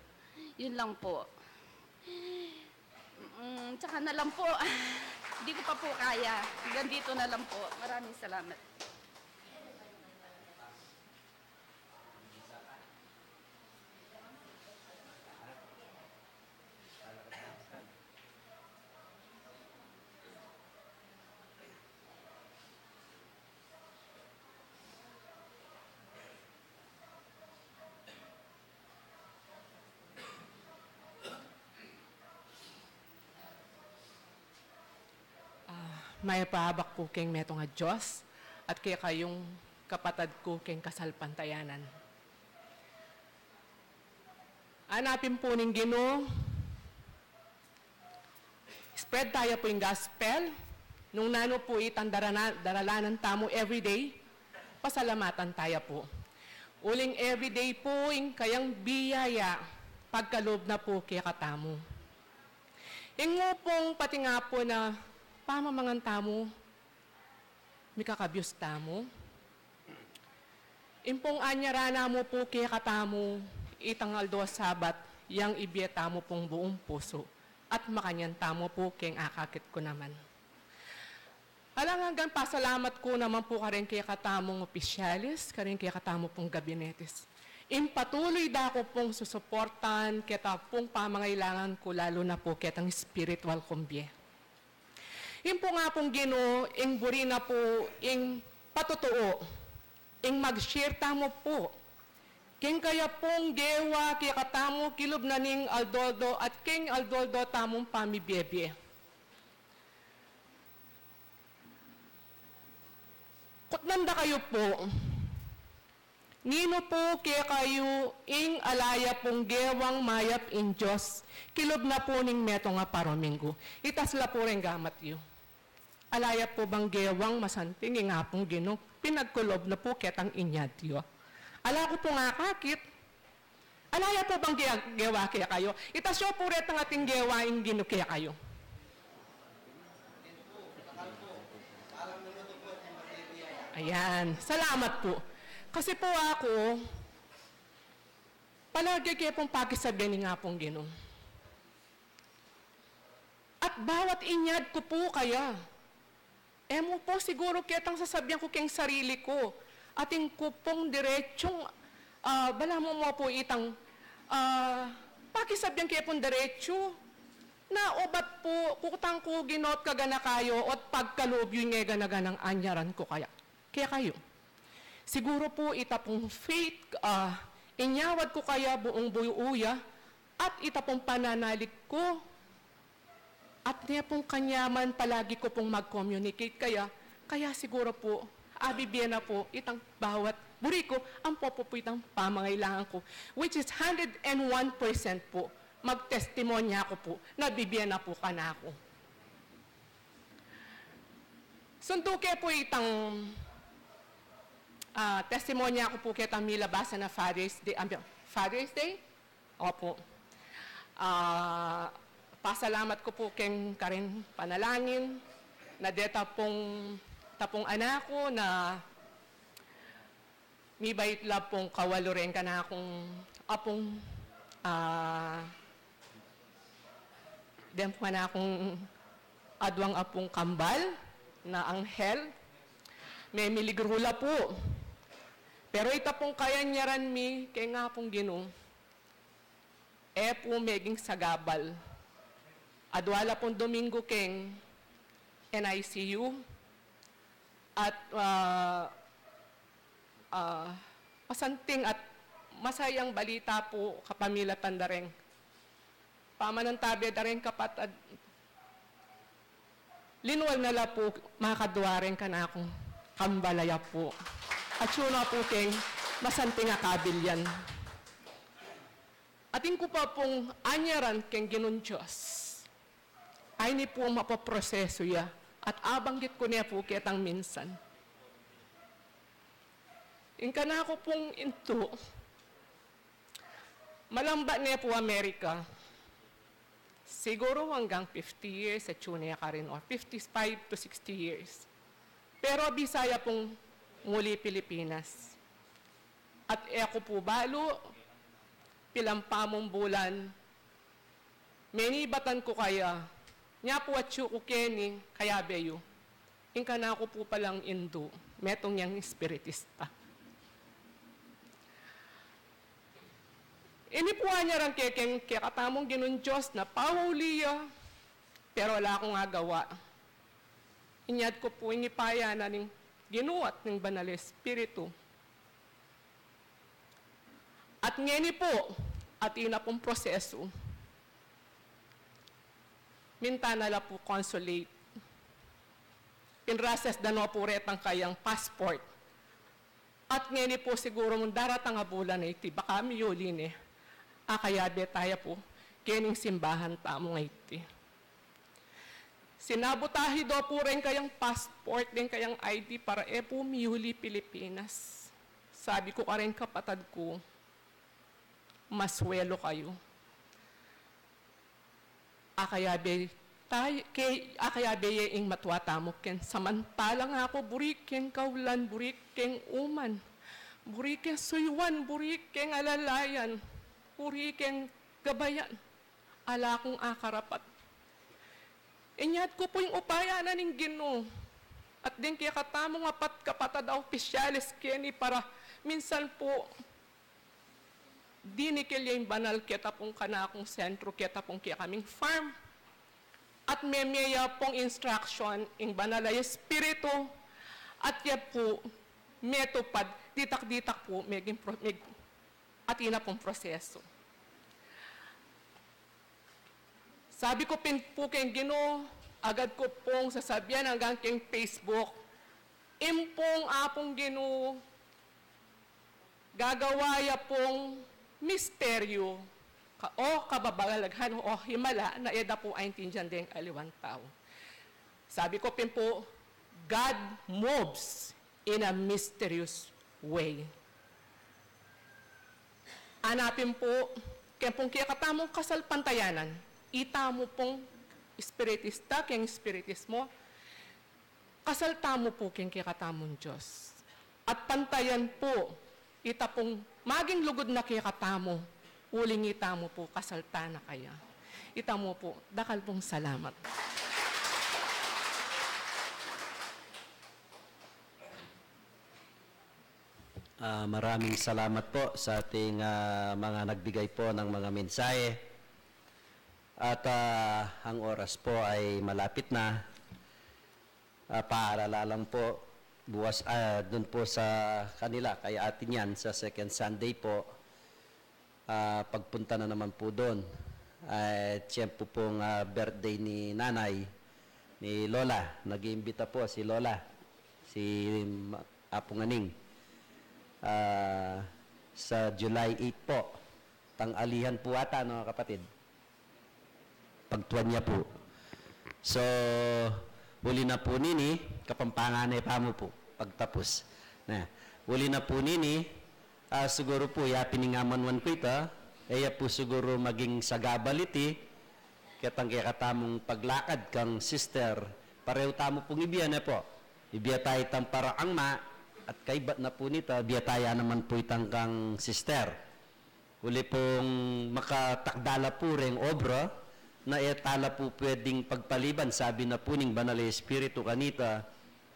Yun lang po. Mm, tsaka na lang po. Hindi ko pa po kaya. Hanggang dito na lang po. Maraming salamat. Ah, mayap a abak ku keng metung a Dios at kekayung kapatad ku keng kasalpantayanan. Anapin pu ning Ginu, spread taya pu ing gospel, nung nanu pu itang darana-, daralanan tamu everyday, pasalamatan taya pu. Uling everyday pu ing kayang biyaya, pagkalub na pu kekatamu. Ing mu pung patinga pu na pamamangan tamu, mikakabius tamu. Ing pung anyaran na mu pu kekatamu, itang aldo Sabat, yang ibie tamu pung buung pusu, at makanyan tamu pu keng akakit ku naman. Alang anggang pasalamat ku naman pu karing kekatamung opisyalis, karing kekatamu pung gabinetis. Ing patuloy da ku pung susuportan keta pung pamangailangan ku, lalu na pu ketang spiritual kung bie. Ing pung Apung Ginu, ing buri na pu ing patutuu, ing mag-share tamu pu keng kaya pung gewa kekatamu kilub na ning aldo-aldo at keng aldo-aldo tamung pamibie-bie. Kutnan da kayu pu, ninu pu kekayu ing ala ya pung gewang mayap ing Dios kilub na pu ning metung a parominggu? Itas la pu reng gamat yu. Ala ya pu bang gewang masanting ing Apung Ginu pinagkulub na pu ketang inyat yu? Ala ku pung akakit. Ala ya pu bang ge-, gewa kekayu? Itas yu pu retang ating gewa ing Ginu kekayu. Ayan. Salamat pu. Kasi pu aku, palagi ke pung pakisabyan ing Apung Ginu. At bawat inyat ku pu kaya, e mu pu siguru ketang sasabyan ku keng sarili ku. Atin ku pung diretsung, ah, balamu mu pu itang, ah, pakisabyan ke pung diretsu. Na ubat pu, kutang ku Ginu, at kaganaka yu, at pagkalub yu ing e gana-ganang anyaran ku kaya, kekayu. Siguru pu ita pung faith, ah, inyawad ku kaya buung buyu ya, at ita pung pananalig ku, at ne pung kanyaman palagi ku pung mag-communicate kaya, kaya siguru pu, abibie na pu itang bawat buri ku, ampo pu, pu itang pamangailangan ku, which is hundred and one percent pu, magtestimonya ku pu, na bibie na pu kanaku. Sundu ke pu itang, ah, testimonya ku pu ketang milabasan a Father's Day, am, Father's Day? Opu. Ah, pasalamat ku pu keng karin panalangin na deta pung, ta pung anak ku na mibait la pung kawalu reng kanakung apung, ah, deng kanakung aduang apung kambal na anghel. Memiligru la pu. Pero ita pung kayanyaran mi keng Apung Ginu, e pu meging sagabal. Adua la pung Domingo keng N I C U. At, ah, ah, masanting at masayang balita pu kapamilatan da reng pamanantabe da reng kapatad. Linwal na la pu makadua reng kanakung kambal a ya pu. At yu na pu keng masanting a kabilyan. Atin ku pa pung anyaran keng Ginung Dios. Ay ni pu mapaprosesu ya, at abanggit ku ne pu ketang minsan. Ing kanaku pung indu, malambat ne pu Amerika. Siguru anggang fifty years, atyu ne karin, or fifty-five to sixty years. Pero bisa ya pung muli Pilipinas. At e ku pu balu, pilan pa mung bulan, menibatan ku kaya, nya pu atyu ku keni, kayabe yu. Ing kanaku pu palang indu, metung yang espiritista. Ini pu anyaran ke keng kekatamung Ginung Dios na pauli ya, pero ala kung agawa. Inyad ku pu ing ipayanan ning Ginu at ning Banal a Espiritu. At ngeni pu, atin na pung prosesu. Minta na la pu consulate. Pinrases da no pu retang kayang passport. At ngeni pu siguru mung daratang a bulan a iti, baka miyuli ne. Akayabe taya pu kening simbahan tamung iti. Sinabotahe do pu reng kayang passport, deng kayang I D para e pu miyuli Pilipinas. Sabi ku kareng kapatad ku, maswelu kayu. Akayabe tay-, ke, akayabe ye ing matua tamu ken. Samantalang aku buri keng kaulan, buri keng uman, buri keng suyuan, buri keng alalayan, buri keng gabayan. Ala kung akarapat. Inyad ku pu ing upaya na ning Ginu. At deng kekatamung apat kapatad a opisyales keni para minsan pu dinikil ya ing banal keta pung kanakung sentru, keta pung kekaming farm. At memie ya pung instruction ing Banal a Espiritu, at ya pu metupad, ditak-ditak pu meging pro-, meg-, atin na pung prosesu. Sabi ku pin pu keng Ginu, agad ku pung sasabian anggang keng Facebook, Ing pung Apung Ginu, gagawa ya pung misteryu, ka, o kababalaghan, o himala, na e da pu aintindian deng aliwang tau. Sabi ku pin pu, God moves in a mysterious way. Ana pin pu, keng pung kekatamung kasalpantayanan, itamu pung espiritista keng espiritismo, kasal tamu pu keng kekatamung Dios. At pantayan pu, ita pung maging lugud na kekatamu, uling itamu pu kasal ta na kaya. Itamu pu, dakal pung salamat. Ah, maraming salamat po sa ating, ah, mga nagbigay po ng mga mensahe. At, ah, ang oras po ay malapit na. Ah, paalala lang po, bukas, ah, dun po sa kanila, kay Ate Nian, sa second Sunday po, ah, pagpunta na naman po doon. Ah, tiyempo pong, ah, birthday ni Nanay, ni Lola. Nag-iimbita po si Lola, si Ma-, Apong Aning. Ah, sa July eight po. Tanghalian po ata, no, kapatid? Pagtuan ya po. So, uli na po nini, Kapampangan ne pa mu po, pagtapos. Na, uli na po nini, ah, siguru po, ya pin ing amanuan ku ita, e ya po siguru maging sagabal iti, ketang kekatamung paglakad kang sister, pareho tamu pung ibie, ne po. Ibie ta itang para Angma, at kaybat na po nita, ibie ta ya naman po itang kang sister. Uli pung makatakda la pu reng obra, na e ta la pu pwedeng pagpaliban, sabi na pu ning Banal a Espiritu kanita,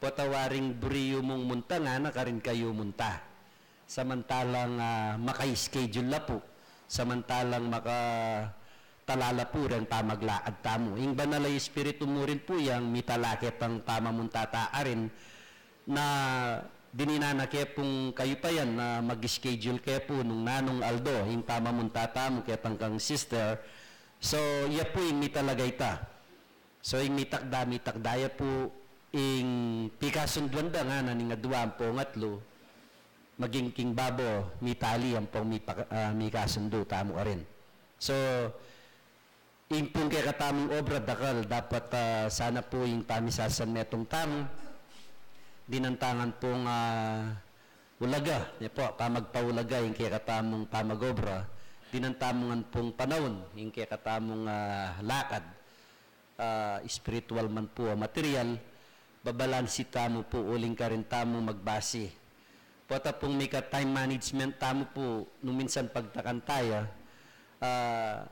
potang waring buri yu mung munta ngana karin kayu munta. Samantalang, ah, maka-schedule la pu, samantalang makatala la pu reng pamaglakad tamu. Ing Banal a Espiritu mu rin pu yang mitala ketang pamamunta ta karin, na dinan na ke pung kayupayan na mag-schedule ke pu nung nanung aldo ing pamamunta tamu ketang kang sister. So, ya pu ing mitalaga ita. So, ing mitakda, mitakda ya pu ing pikasunduan da ngana ning adua ampong atlu, maging king babo, mitali ampong mipak-, ah, mikasundu tamu karin. So, ing pung kekatamung obra dakal, dapat, ah, sana pu ing pamisasanmetung tamu, dinan ta ngan pung, ah, ulaga, ne po, pamagpaulaga ing kekatamung pamag-obra, dinan tamu ngan pung panaun ing kekatamung, ah, lakad, ah, espiritual man pu o material, babalansi tamu pu uling karin tamu magbasi. Pota pung mika time management tamu pu, nung minsan pagtakan taya, ah,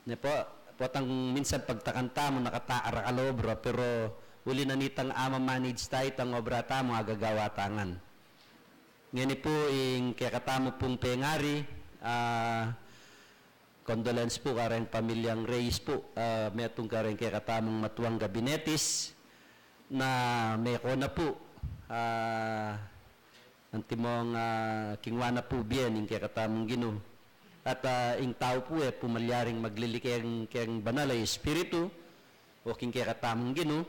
ne po, potang minsan pagtakan tamu, nakataar a kalobra, pero uli na nitang ama-manage ta itang obra tamu, agagawa ta ngan. Ngeni pu, ing kekatamu pung pengari, ah, condolence pu kareng pamilyang Reyes pu, ah, metung kareng kekatamung matuang gabinetis, na meko na pu, ah, antimong, ah, kingwa na pu bie ning kekatamung Ginu. At, ah, ing tau pu e pu malyaring maglili keng, keng Banal a Espiritu, o king kekatamung Ginu.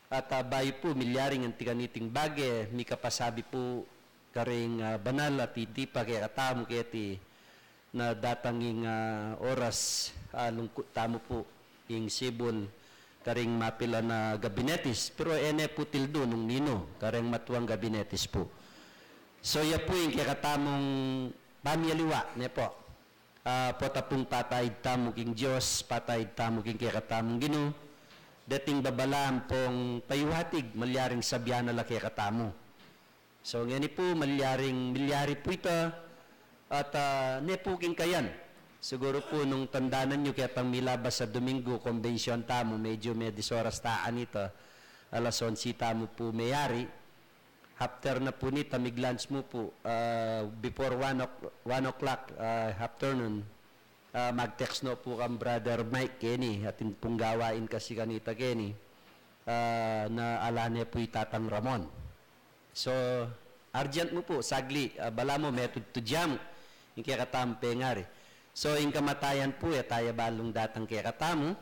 At, ah, bayu pu milyaring anti kaniting bage, mikapasabi pu karing, ah, banal a titipa kekatamu keti na datang ing, ah, oras, ah, lungkut tamu pu ing sibul karing mapilan a gabinetis, pero e ne pu tildu nung ninu kareng matuang gabinetis pu. So, ya pu ing kekatamung pamialiwa, ne po. Ah, pota pung pataid tamu king Dios, pataid tamu king kekatamung Ginu, deting babala ampong payuhatig, malyaring sabian na la kekatamu. So, ngeni pu, malyaring, milyari pu ita, at, ah, ne pu king kayan. Siguru pu nung tandanan yu ketang milabas a Domingo, kombensyon tamu, medyu medis oras ta kanita, alas onse tamu pu meyari. After na pu nita, mig-lunch mu pu, ah, before one o'clock, one o'clock, ah, afternoon, ah, mag-text no pu kang Brother Mike keni, atin pung gawain kasi kanita keni, ah, na ala ne pu i Tatang Ramon. So, urgent mu pu, sagli, ah, balamu metudtud ya mu ing kekatamung pengari. So, ing kamatayan pu, e taya balung datang kekatamu.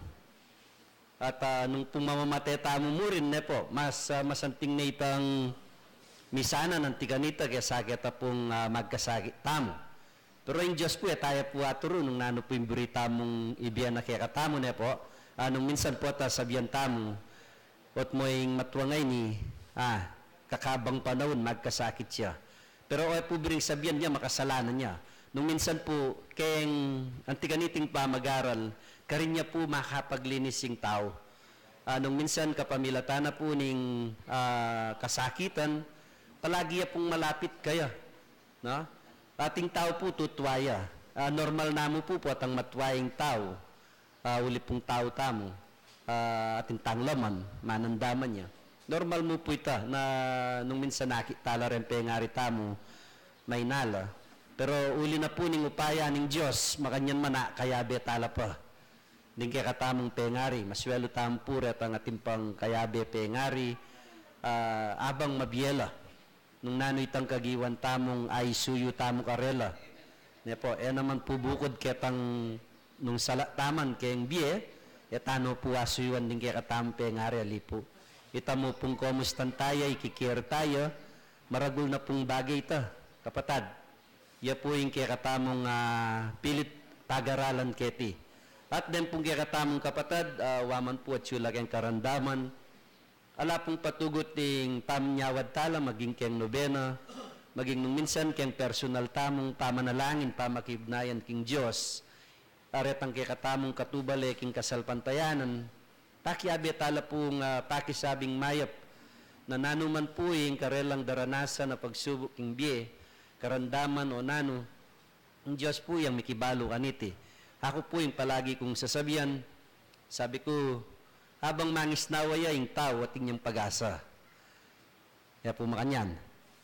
At, ah, nung pung mamamate tamu murin, ne po, mas, ah, masanting ne itang misanan anti kanita kesa keta pung, ah, magkasakit tamu. Pero ing Dios pu, e taya pu aturu nung nanu pu ing buri tamung ibie na kekatamu, ne pu. Ah, nung minsan pu, ata sabian tamu, ot mo ing matua ngeni, ah, kakabang panaun magkasakit ya. Pero e pu buring sabian ya makasalanan ya. Nung minsan pu, keng anti kaniting pamagaral, karin ya pu makapaglinis ing tau. Ah, nung minsan kapamilatan na pu ning, ah, kasakitan, palagi ya pung malapit kaya, no? Ating tau pu tutua ya. Ah, normal namu pu, potang matua ing tau. Ah, uli pung tau tamu. Ah, atin tang laman, manandaman ya. Normal mu pu ita na nung minsan akit tala reng pengari tamu, maina la. Pero uli na pu ning upaya ning Dios, makanyan man a kayabe tala pa ding kekatamung pengari. Maswelu tamu pu retang atin pang kayabe pengari, ah, abang mabie la. Nung nanu itang kagiwan tamung aisuyu tamu karela. Ne pu, e naman pu bukud ketang nung sala taman keng bie, e tanu pu asuyuan ding kekatamung pengari, ali pu. Ita mu pung komustan taya, ikikir taya, maragul na pung bage ita, kapatad. Ya pu ing kekatamung, ah, pilit pagaralan keti. At den pung kekatamung kapatad, ah, wa man pu atyu la keng karandaman, ala pung patugut ing pamanyawad tala, maging keng nobena, maging nung minsan keng personal tamung pamanalangin, pamakiugnayan king Dios. Aretang kekatamung katubale king kasalpantayanan, pakiabe tala pung, ah, pakisabing mayap, na nanu man pu ing karelang daranasan a pagsubuk king bie, karandaman o nanu, ing Dios pu yang mikibalu kaniti. Aku pu ing palagi kung sasabian, sabi ku, abang mangisnawa ya ing tau, atin yang pag-asa. Ya pu makanyan.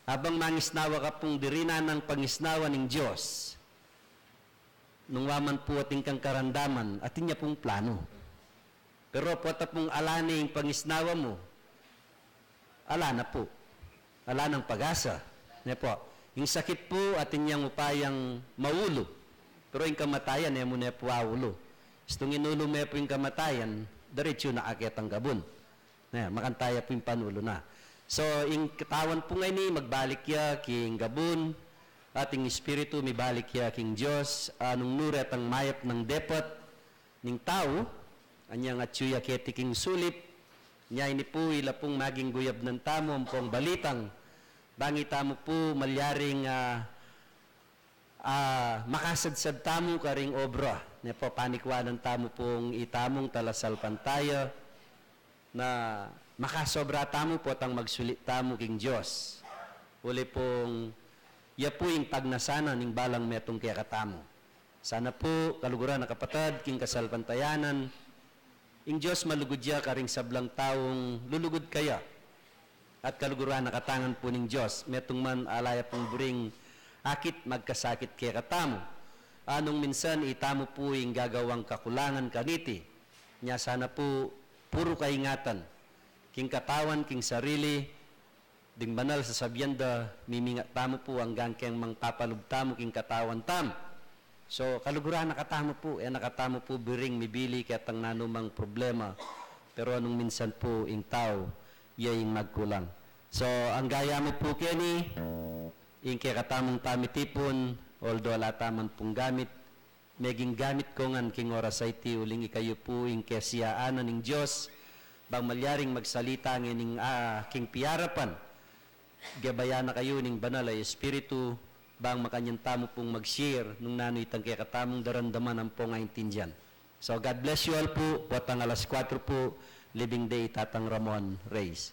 Abang mangisnawa ka pung dirinan nang pangisnawa ning Dios, nung wa man pu atin kang karandaman, atin ya pung planu. Pero pota pung ala ne ing pangisnawa mu, ala na pu. Ala nang pag-asa. Ne pu. Ing sakit pu, atin yang upayang maulu. Pero ing kamatayan, e mu ne pu aulu. Istung inulu me pu ing kamatayan, diretsu na aketang gabun. Ne, makanyan taya pu ing panulu na. So, ing katawan pu ngeni, magbalik ya king gabun, at ing espiritu, mibalik ya king Dios, a nung nu retang mayap nang depat ning tau, anyang atyu ya keti king sulip, nya ini pu ila pung maging guyabnan tamu ampong balitang, bang itamu pu malyaring, ah, ah, makasadsad tamu karing obra, ne pu panikwanan tamu pung itamung talasalpantaya, na makasobra tamu potang magsulit tamu king Dios. Uli pung ya pu ing pagnasan na ning balang metung kekatamu. Sana pu, kaluguran a kapatad, king kasalpantayanan, ing Dios malugud ya karing sablang taung lulugud kaya. At kaluguran a katangan pu ning Dios, metung man ala ya pung buring akit magkasakit kekatamu. A nung minsan itamu pu ing gagawang kakulangan kaniti. Nya sana pu, puru kaingatan. King katawan, king sarili, ding banal sasabian da, mimingat tamu pu anggang keng mangpapalub tamu king katawan tamu. So, kaluguran a katamu pu, e na katamu pu buring mibili ketang nanumang problema. Pero nung minsan pu ing tau, ya ing magkulang. So, angga ya mu pu keni, ing kekatamung pamitipun, although ala taman pung gamit, meging gamit ko ngan king oras a iti uling ikayu pu ing kesianan ning Dios, bang malyaring magsalita ngening, ah, king piarapan. Gebayan na kayu ning Banal a Espiritu, bang makanyan tamu pung mag-share nung nanu itang kekatamung daramdaman ampong aintindian. So, God bless you all pu, potang alas kuwatro pu, Living Day, Tatang Ramon Reyes.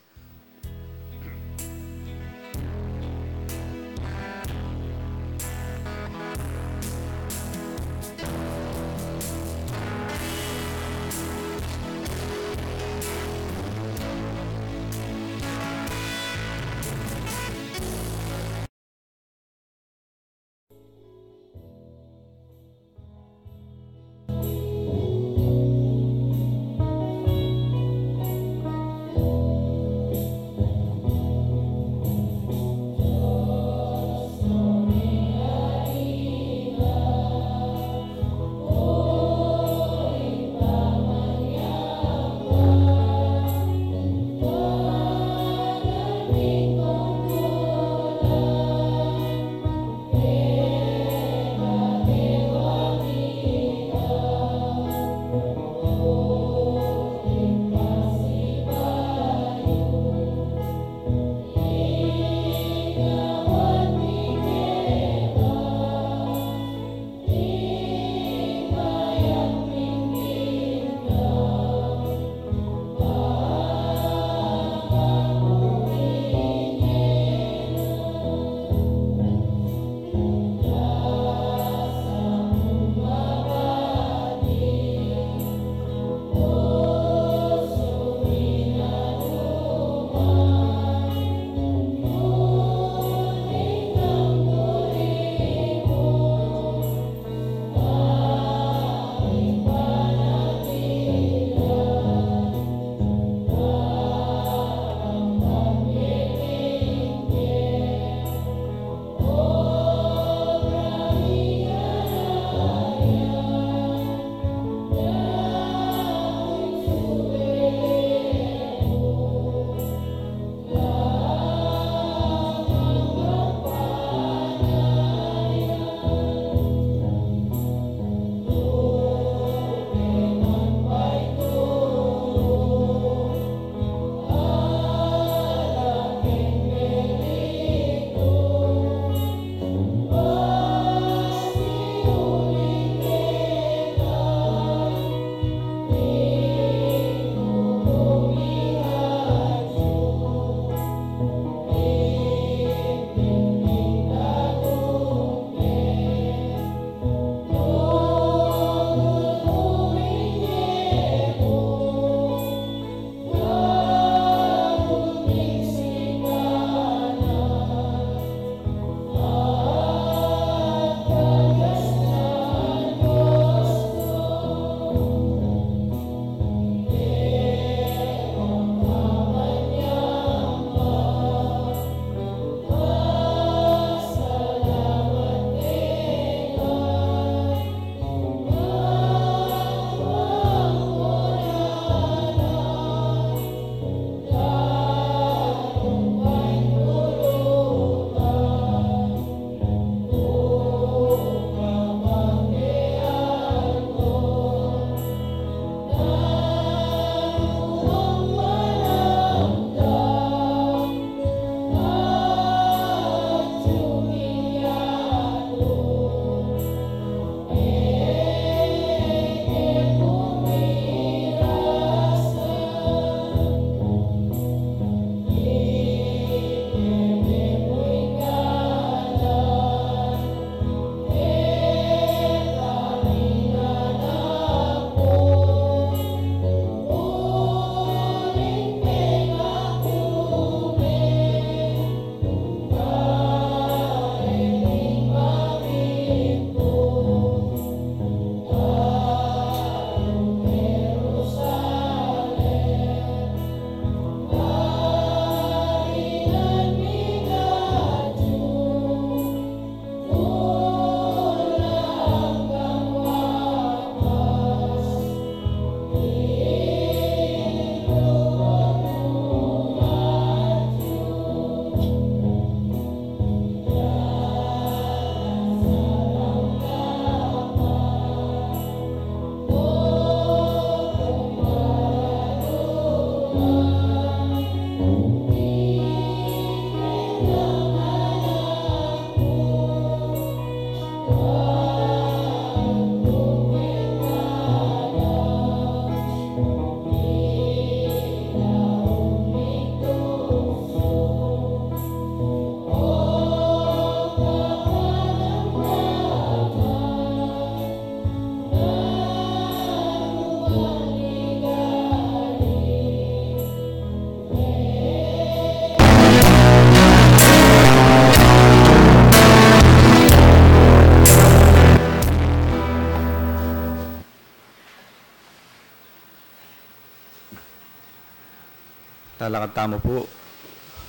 Talakad tamu pu.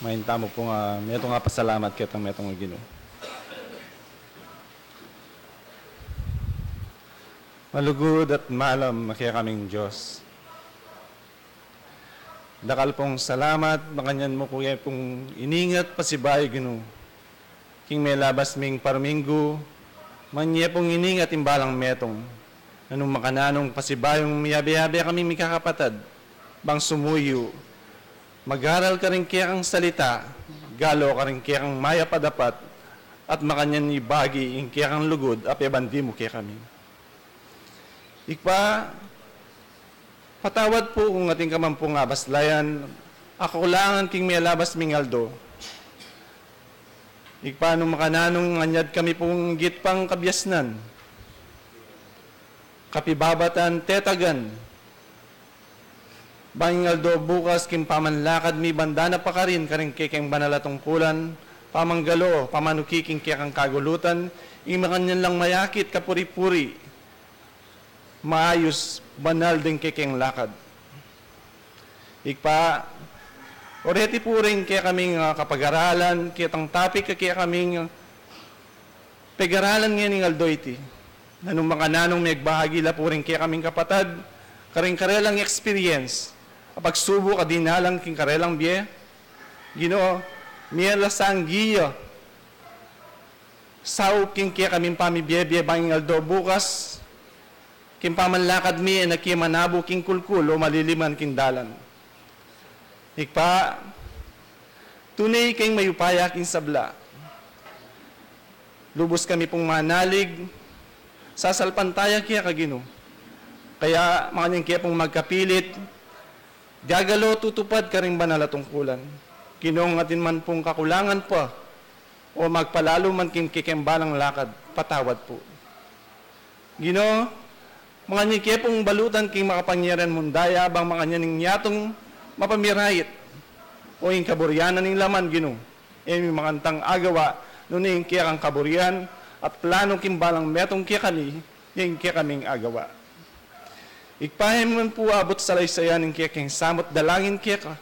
Main tamu pu nga metung a pasalamat ketang metung a Ginu. Malugud at malam a kekaming Dios. Dakal pung salamat, makanyan mu ku ke pung iningat pasibayu, Ginu. King melabas ming parminggu, manye pung iningat ing balang metung. Nanung makananung pasibayung miyabe-yabe kami mikakapatad, bang sumuyu, mag-aral karing kekang salita, galo karing kekang mayap a dapat, at makanyan ibagi ing kekang lugud a pebandi mu kekami. Ibpa, patawad pu kung atin ka man pung abaslayan a kakulangan king melabas ming aldo. Ibpa, nung makananung anyad kami pung git pang kabiasnan, kapibabatan, tetagan, bang ing aldo bukas king pamanlakad mi banda na pakarin karing kekeng banal a tungkulan, pamanggalo, pamanuki king kekang kagulutan, ing makanyan lang mayakit kapuri-puri, maayus, banal deng kekeng lakad. Ibpa, oreti pu ring kekaming, ah, kapag-aralan, ketang topic a kekaming, ah, pag-aralan ngening aldo iti. Nanung makananung megbahagi la pu ring kekaming kapatad, karing karelang experience, a pagsubuk a dinalan king karelang bie. Ginu, mie la sang giya, saup king kekaming pamibie-bie bang ing aldo bukas, king pamanlakad mi e na ke manabu king kulkul o maliliman king dalan. Ibpa, tune ika ing mayupaya king sabla. Lubus kami pung manalig, sasalpantaya keka, Ginu. Kaya makanyan ke pung magkapilit, gagalo tutupad karing banal a tungkulan. Ginu, nung atin man pung kakulangan pa, o magpalalu man king kekeng balang lakad, patawad pu. Ginu, makanyan ke pung balutan king makapangyarian mung daya, bang makanyan ing yatung mapamirayit, o ing kaburian na ning laman, Ginu, e mi makantang agawa, nune ing kekang kaburian at planu king balang metung kekami, ing kekaming agawa. Ibpa, e mi man pu abut salaysayan ing kekeng samut dalangin keka.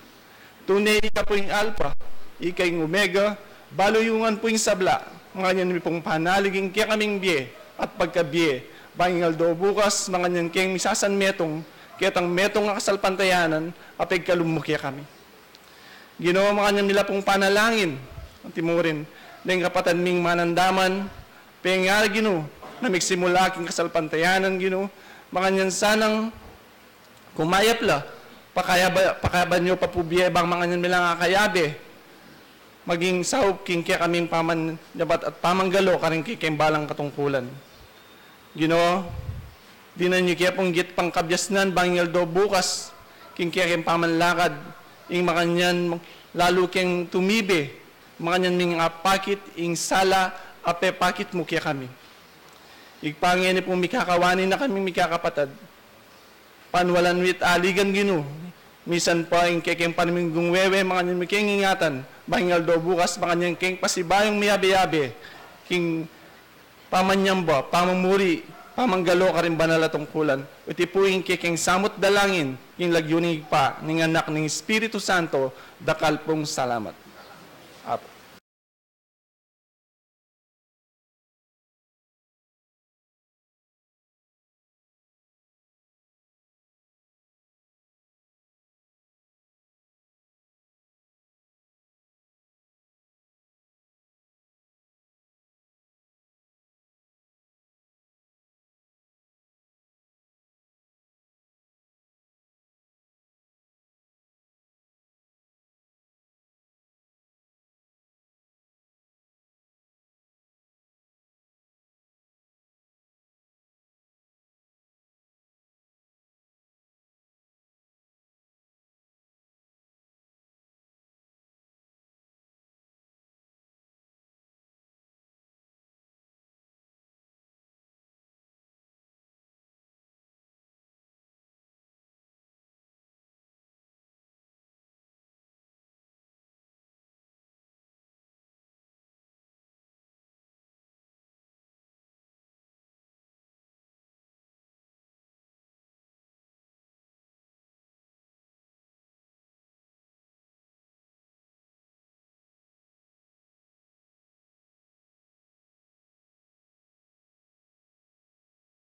Tune ika pu ing Alpha, ika ing Omega, balu yu ngan pu ing sabla, makanyan mi pung panalig ing kekaming bie at pagkabie, bang ing aldo bukas, makanyan keng misasanmetung ketang metung a kasalpantayanan a pegkalub mu kekami. Ginu, makanyan mi la pung panalangin, antimurin, deng kapatad ming manandaman, pengari, Ginu, na migsimula king kasalpantayanan, Ginu, makanyan sanang kumayap la, pakayaba-, pakayaban yu pa pu bie bang makanyan mi lang akayabe, maging saup king kekaming pamanyabat at pamanggalo karing kekeng balang katungkulan. Ginu, dinan yu ke pung git pang kabiasnan bang ing aldo bukas, king kekeng pamanlakad, ing makanyan lalu keng tumibe, makanyan ming apakit ing sala a pepakit mu kekami. Ibpa, ngeni pung mikakawani na kaming mikakapatad, panwalan wit aligan, Ginu, misan pa ing kekeng parminggung wewe, makanyan mi keng ingatan, bang ing aldo bukas, makanyan keng pasibayung miyabe-yabe king pamanyamba, pamamuri, pamanggalo karing banal a tungkulan. Iti pu ing kekeng samut dalangin king lagyu ning Ibpa, ning Anak, ning Espiritu Santo. Dakal pung salamat.